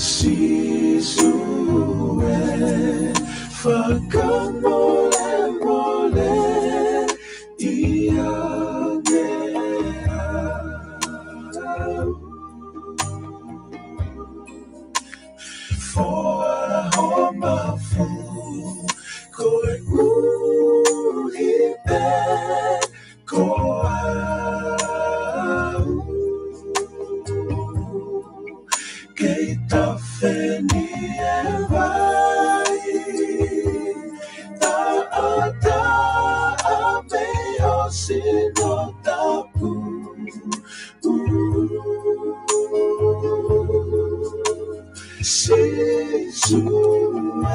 Sīsū ē, fakamolemole ʻiate au. Foaki ho mafu, koeʻuhi pē ko au. Kei tafe ni e vai, taʻataʻa mei ho sino tapu. Sīsū ē,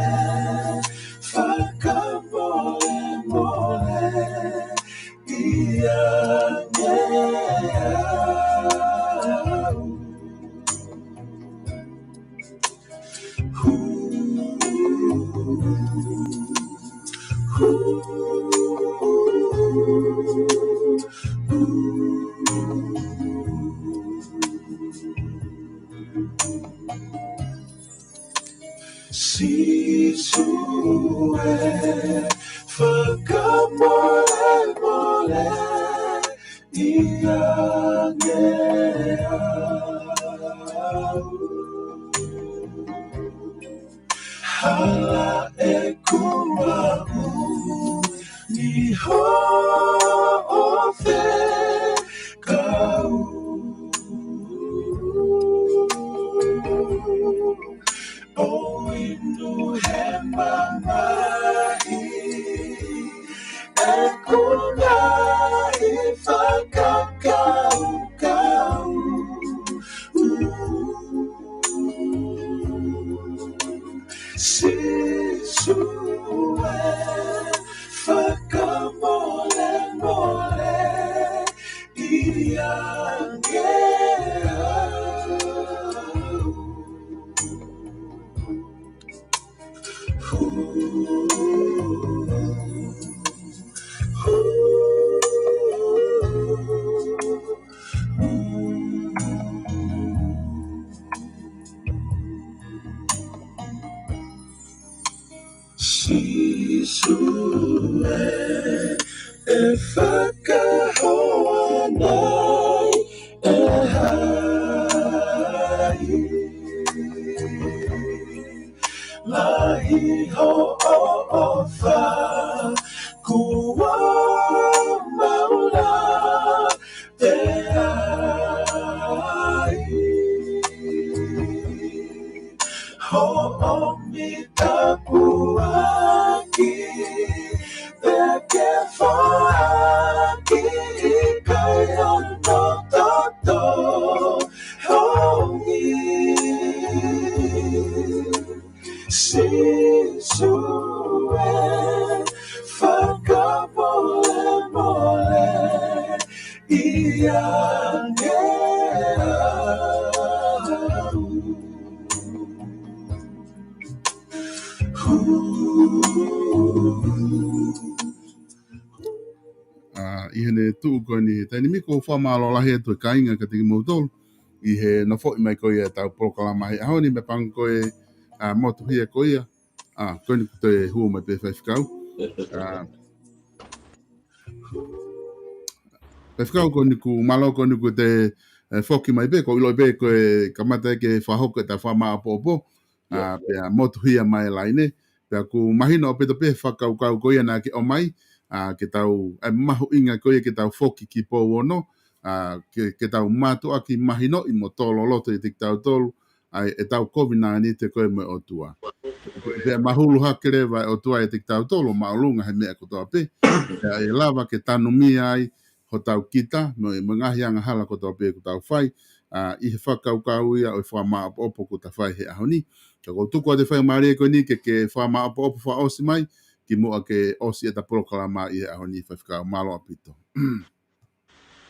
fakamolemole ʻiate au. Sīsū ē, fakamolemole ʻiate au. Hala ʻeku maʻu ni hoʻo fekau. ʻO inu he mamahi ʻeku ngaahi fakakaukau. Sīsū ē, fakamolemole ʻiate au. ʻE fakahoa mai ʻe hai? Lahi hoʻo ʻofa, kuo mau lave ai. Hoʻo mitapuaki, pea ke foaki ʻikai hono toto hongi. Sīsū ē, fakamolemole ʻiate au. ʻA, ʻi heʻene tuʻu ko eni he taimi ni, ʻoku ou fakamālō lahi atu e kāinga kiate kimoutolu ʻi he nofoʻi mai ko ia ʻetau polokalama he ʻaho ni, mei he panga ko e, ʻa, motuhia ko ia. ʻA, ko eni kuo toe hū mai pē Faifekau. ʻA, Faifekau, ko eni kuo mālō ko eni kuo toe, ʻe, foki mai pē, ʻoku ou ʻilo pē ko e kamata ke fakahoko ʻeta fakamāʻopoʻopo. ʻA, pea motuhia mai e laine. Pea ʻoku mahino ʻaupito pē fakakaukau ko ia naʻa ke ʻomai, ʻa, ke tau, ʻa e mahuʻinga ko ia ke tau foki ki Pouono, ʻa, ke, ke tau mātuʻaki mahinoʻi mo tō loloto ʻiate kitautolu, ʻa e, ʻetau kovinānite ko ē mo e ʻOtua. Pea mahulu hake leva e ʻOtua ʻiate kitautolu ʻo māʻolunga he meʻa kotoa pē. Pea ʻe lava ke tanumia ai hotau kita, mo e, mo e ngaahi angahala kotoa pē ʻoku tau fai, ʻa, ʻi he fakakaukau ia ʻo e fakamāʻopoʻopo kuo ta fai he ʻaho ni. Ka ʻoku ou tuku atu e faingamālie ko eni ke, ke fakamāʻopoʻopo fakaʻosi mai, kimuʻa ke ʻosi ʻeta polokalama ʻi he ʻaho ni, Faifekau, mālō ʻaupito.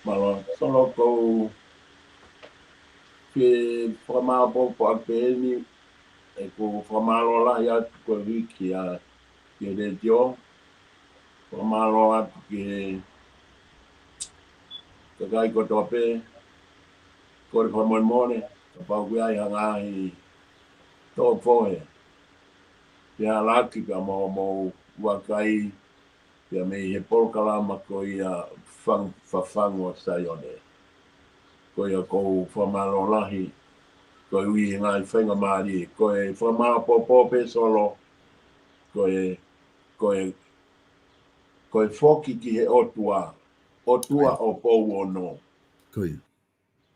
Mālō, Solo, ʻoku ou fie fakamāʻopoʻopo atu pē eni, ʻeku fakamālō lahi atu koeʻuhi ki he, ki he letiō. Fakamālō atu ki he kakai kotoa pē, kole fakamolemole, kapau ʻoku ʻi ai ha ngaahi tō fohe, pea laki pea mo, mo vakai, pea mei he polokalama ko ia Fang-, Fafangu ʻa Saione. Ko ia ʻoku ou fakamālō lahi, koeʻuhi he ngaahi faingamālie, ko e fakamāʻopoʻopo pē Solo, ko e, ko e, ko e foki ki he ʻOtua, ʻOtua ʻo Pouono. Ko ia.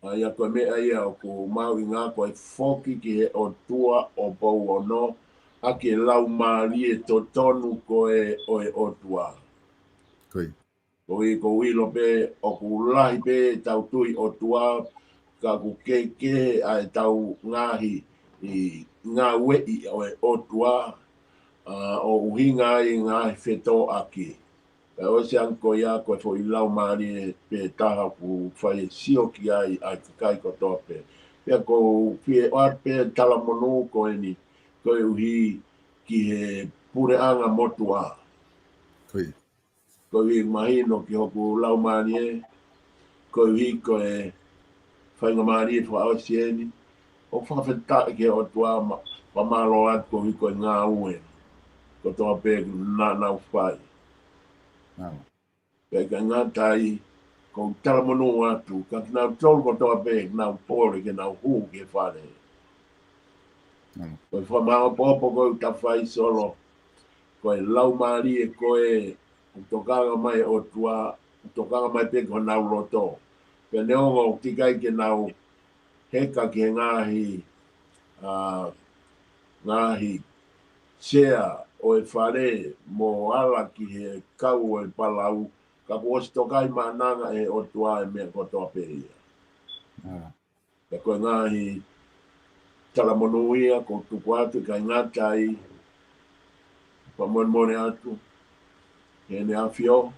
ʻA ia ko e meʻa ia ʻoku mahuʻinga ko e foki ki he ʻOtua ʻo Pouono, ʻaki e laumālie totonu ko ē ʻo e ʻOtua. Ko ia. Ko ia ʻoku ou ʻilo pē ʻoku lahi pē ʻetau tui ʻOtua, ka ʻoku kehekehe ʻa ʻetau ngaahi, ʻi, ngāueʻi ʻo e ʻOtua, ʻa, ʻo ʻuhinga ai ngaahi fetōʻaki. Pea ʻosi ange ko ia ko e foʻi laumālie pē taha ʻoku fai e sio ki ai ʻa e kakai kotoa pē. Pea ʻoku ou fie ʻoatu pē talamonū ko eni, koeʻuhi ki he puleʻanga motuʻa. Ko ia. Koeʻuhi mahino ki hoku laumālie, koeʻuhi ko e faingamālie fakaʻosi eni, ʻo fakafetaʻi ki he ʻOtua ma, fakamālō atu koeʻuhi ko e ngāue kotoa pē naʻa nau fai. Pea ʻikai ngata ai, ʻoku ou talamonū atu, ka kinautolu kotoa pē, nau pole ke nau hū ki he fale. Ko e fakamāʻopoʻopo ko ē ʻoku ta fai Solo, ko e laumālie ko ē ʻoku tokanga mai ʻOtua, ʻoku tokanga mai pē ki honau loto. Pea neongo ʻoku ʻikai ke nau heka ki he ngaahi, ʻa, ngaahi sea ʻo e fale mo ala ki he kau ʻo e palau, ka kuo ʻosi tokaimaʻananga ʻe he ʻOtua e meʻa kotoa pē ia. Pea ko e ngaahi talamonū ia ʻoku ou tuku atu, ʻikai ngata ai, fakamolemole atu, ʻEne ʻAfio.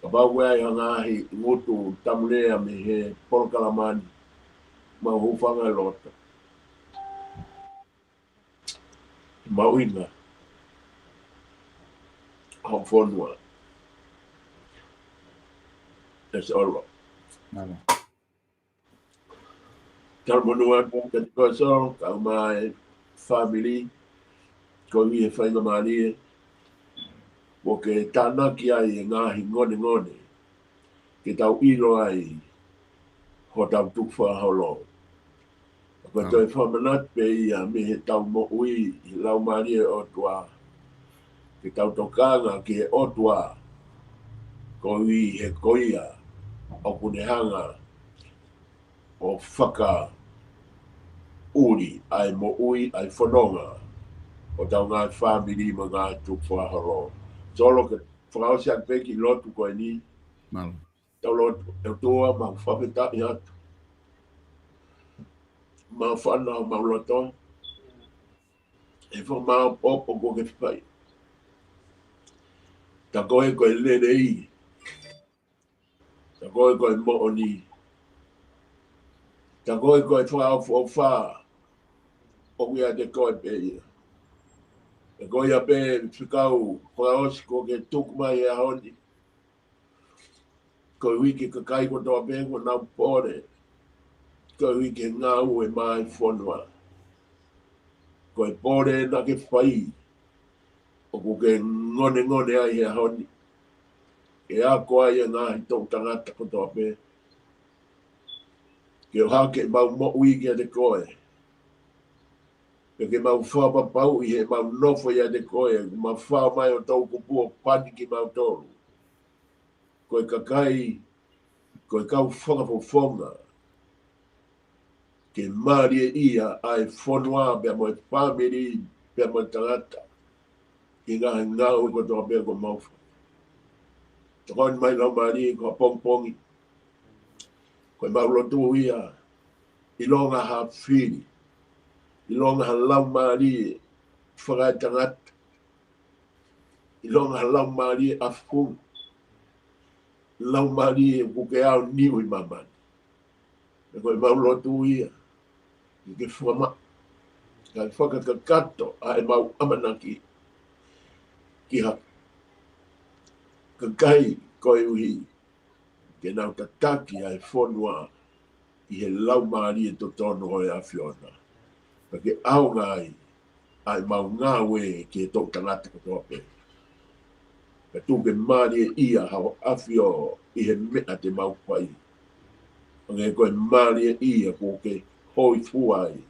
Kapau ʻoku ʻi ai ha ngaahi ngutu tamu lea mei he polokalama ni, mau hūfanga e loto. Mahuʻinga hoʻo fonua. That's all. Talamonū atu kiate koe Solo, kau mai fāmili, koeʻuhi he faingamālie ʻoku ke tānaki ai e ngaahi ngonengone ke tau ʻilo ai hotau tukufakaholo. Ko e toe fakamanatu pē ia mei heʻetau moʻui ʻi he Laumālie ʻo e ʻOtua, ke tau tokanga ki he ʻOtua, koeʻuhi he ko ia ʻoku ne hanga ʻo fakaʻuli ʻa e moʻui, ʻa e fononga ʻo hotau ngaahi fāmili mo e ngaahi tukufakaholo. Solo, ke fakaʻosi atu pē ki he lotu ko eni. Tau lotu. ʻE ʻOtua, mau fakafetaʻi atu. Mau fānau, mau loto. ʻE fakamaopoopo ʻoku ke fai. Tā ko e ko e lelei. Tā ko e ko e moʻoni. Tā ko e ko e fakaʻofoʻofa. ʻOku ʻiate koe pē ia. ʻE ko ia pē fekau fakaʻosi ʻoku ke tuku mai he ʻaho ni. Koeʻuhi ki he kakai kotoa pē ʻoku nau pole. Koeʻuhi ki he ngāue maʻa e fonua. Ko e pole naʻa ke fai ʻoku ke ngonengone ai he ʻaho ni. ʻE ako ai e ngaahi toʻutangata kotoa pē. Ke ʻohake ʻemau moʻui kiate koe. Pea ke mau fakapapauʻi heʻemau nofo ʻiate koe, ʻoku mau fao mai ʻo tau kupu ʻo pani kimautolu. Ko e kakai, ko e kau fakafofonga. Ke mālieʻia ʻa e fonua, pea mo e fāmili, pea mo e tangata. ʻI he ngaahi ngāue kotoa pē ʻoku mau fai. Tokoni mai Laumālie ko e pongipongi. Ko ʻemau lotu ia, ʻilonga ha fili, ʻilonga ha laumālie fakaetangata, ʻilonga ha laumālie ʻafunga, laumālie ʻoku ke aoniu ʻi māmani. Pea ko ʻemau lotu ia, ke ke fakamaʻa, kae fakakakato ʻa ʻemau ʻamanaki ki ha kakai koeʻuhi ke nau tataki ʻa e fonua ʻi he laumālie totonu ʻo e ʻAfiona. Pea ke ʻaonga ai ʻa ʻemau ngāue ki he toʻutangata kotoa pē. Pea tuku ke mālieʻia haʻo ʻAfio ʻi he meʻa te mau fai. Hangē ko e mālieʻia ʻoku ke hōifua ai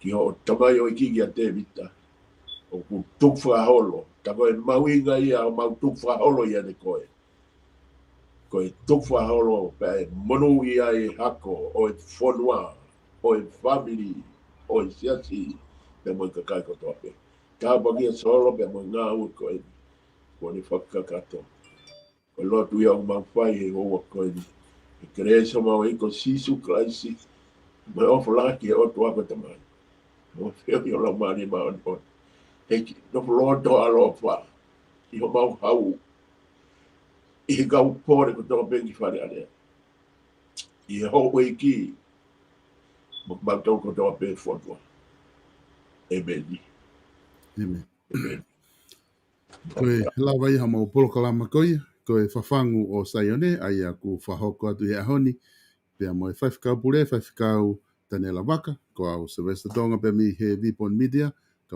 ki hoʻo tamaioʻeiki kia Tēvita. ʻOku tukufakaholo. Tā ko e mahuʻinga ia ʻo ʻemau tukufakaholo ʻiate koe. Ko e tukufakaholo pea ʻe monūʻia ai e hako ʻo e fonua, ʻo e fāmili, ʻo e siasi, pea mo e kakai kotoa pē. Tāpuakiʻi ʻa Solo pea mo e ngāue ko eni kuo ne fakakakato. Ko e lotu ia ʻoku mau fai he houa ko eni. ʻI he kelesi ʻa hotau ʻEiki ko Sīsū Kalaisi, mo e ʻofa lahi ʻa e ʻOtua ko e Tamai, mo e feohi ʻa e Laumālie Māʻoniʻoni, ʻEiki, nofo loto ʻaloʻofa ʻi homau hau, ʻi he kau pole kotoa pē ki Fale Alea, ʻi he houʻeiki, mo kimautolu kotoa pē fonua. ʻĒmeni. ʻĒmeni. ʻĒmeni. Ko e lava ia homau polokalama ko ia, ko e Fafangu ʻo Saione, ʻa ia ʻoku fakahoko atu he ʻaho ni, pea mo e Faifekau Pule, Faifekau Taniela Vaka, ko au Sylvester Tonga pea mei he Vipon Media,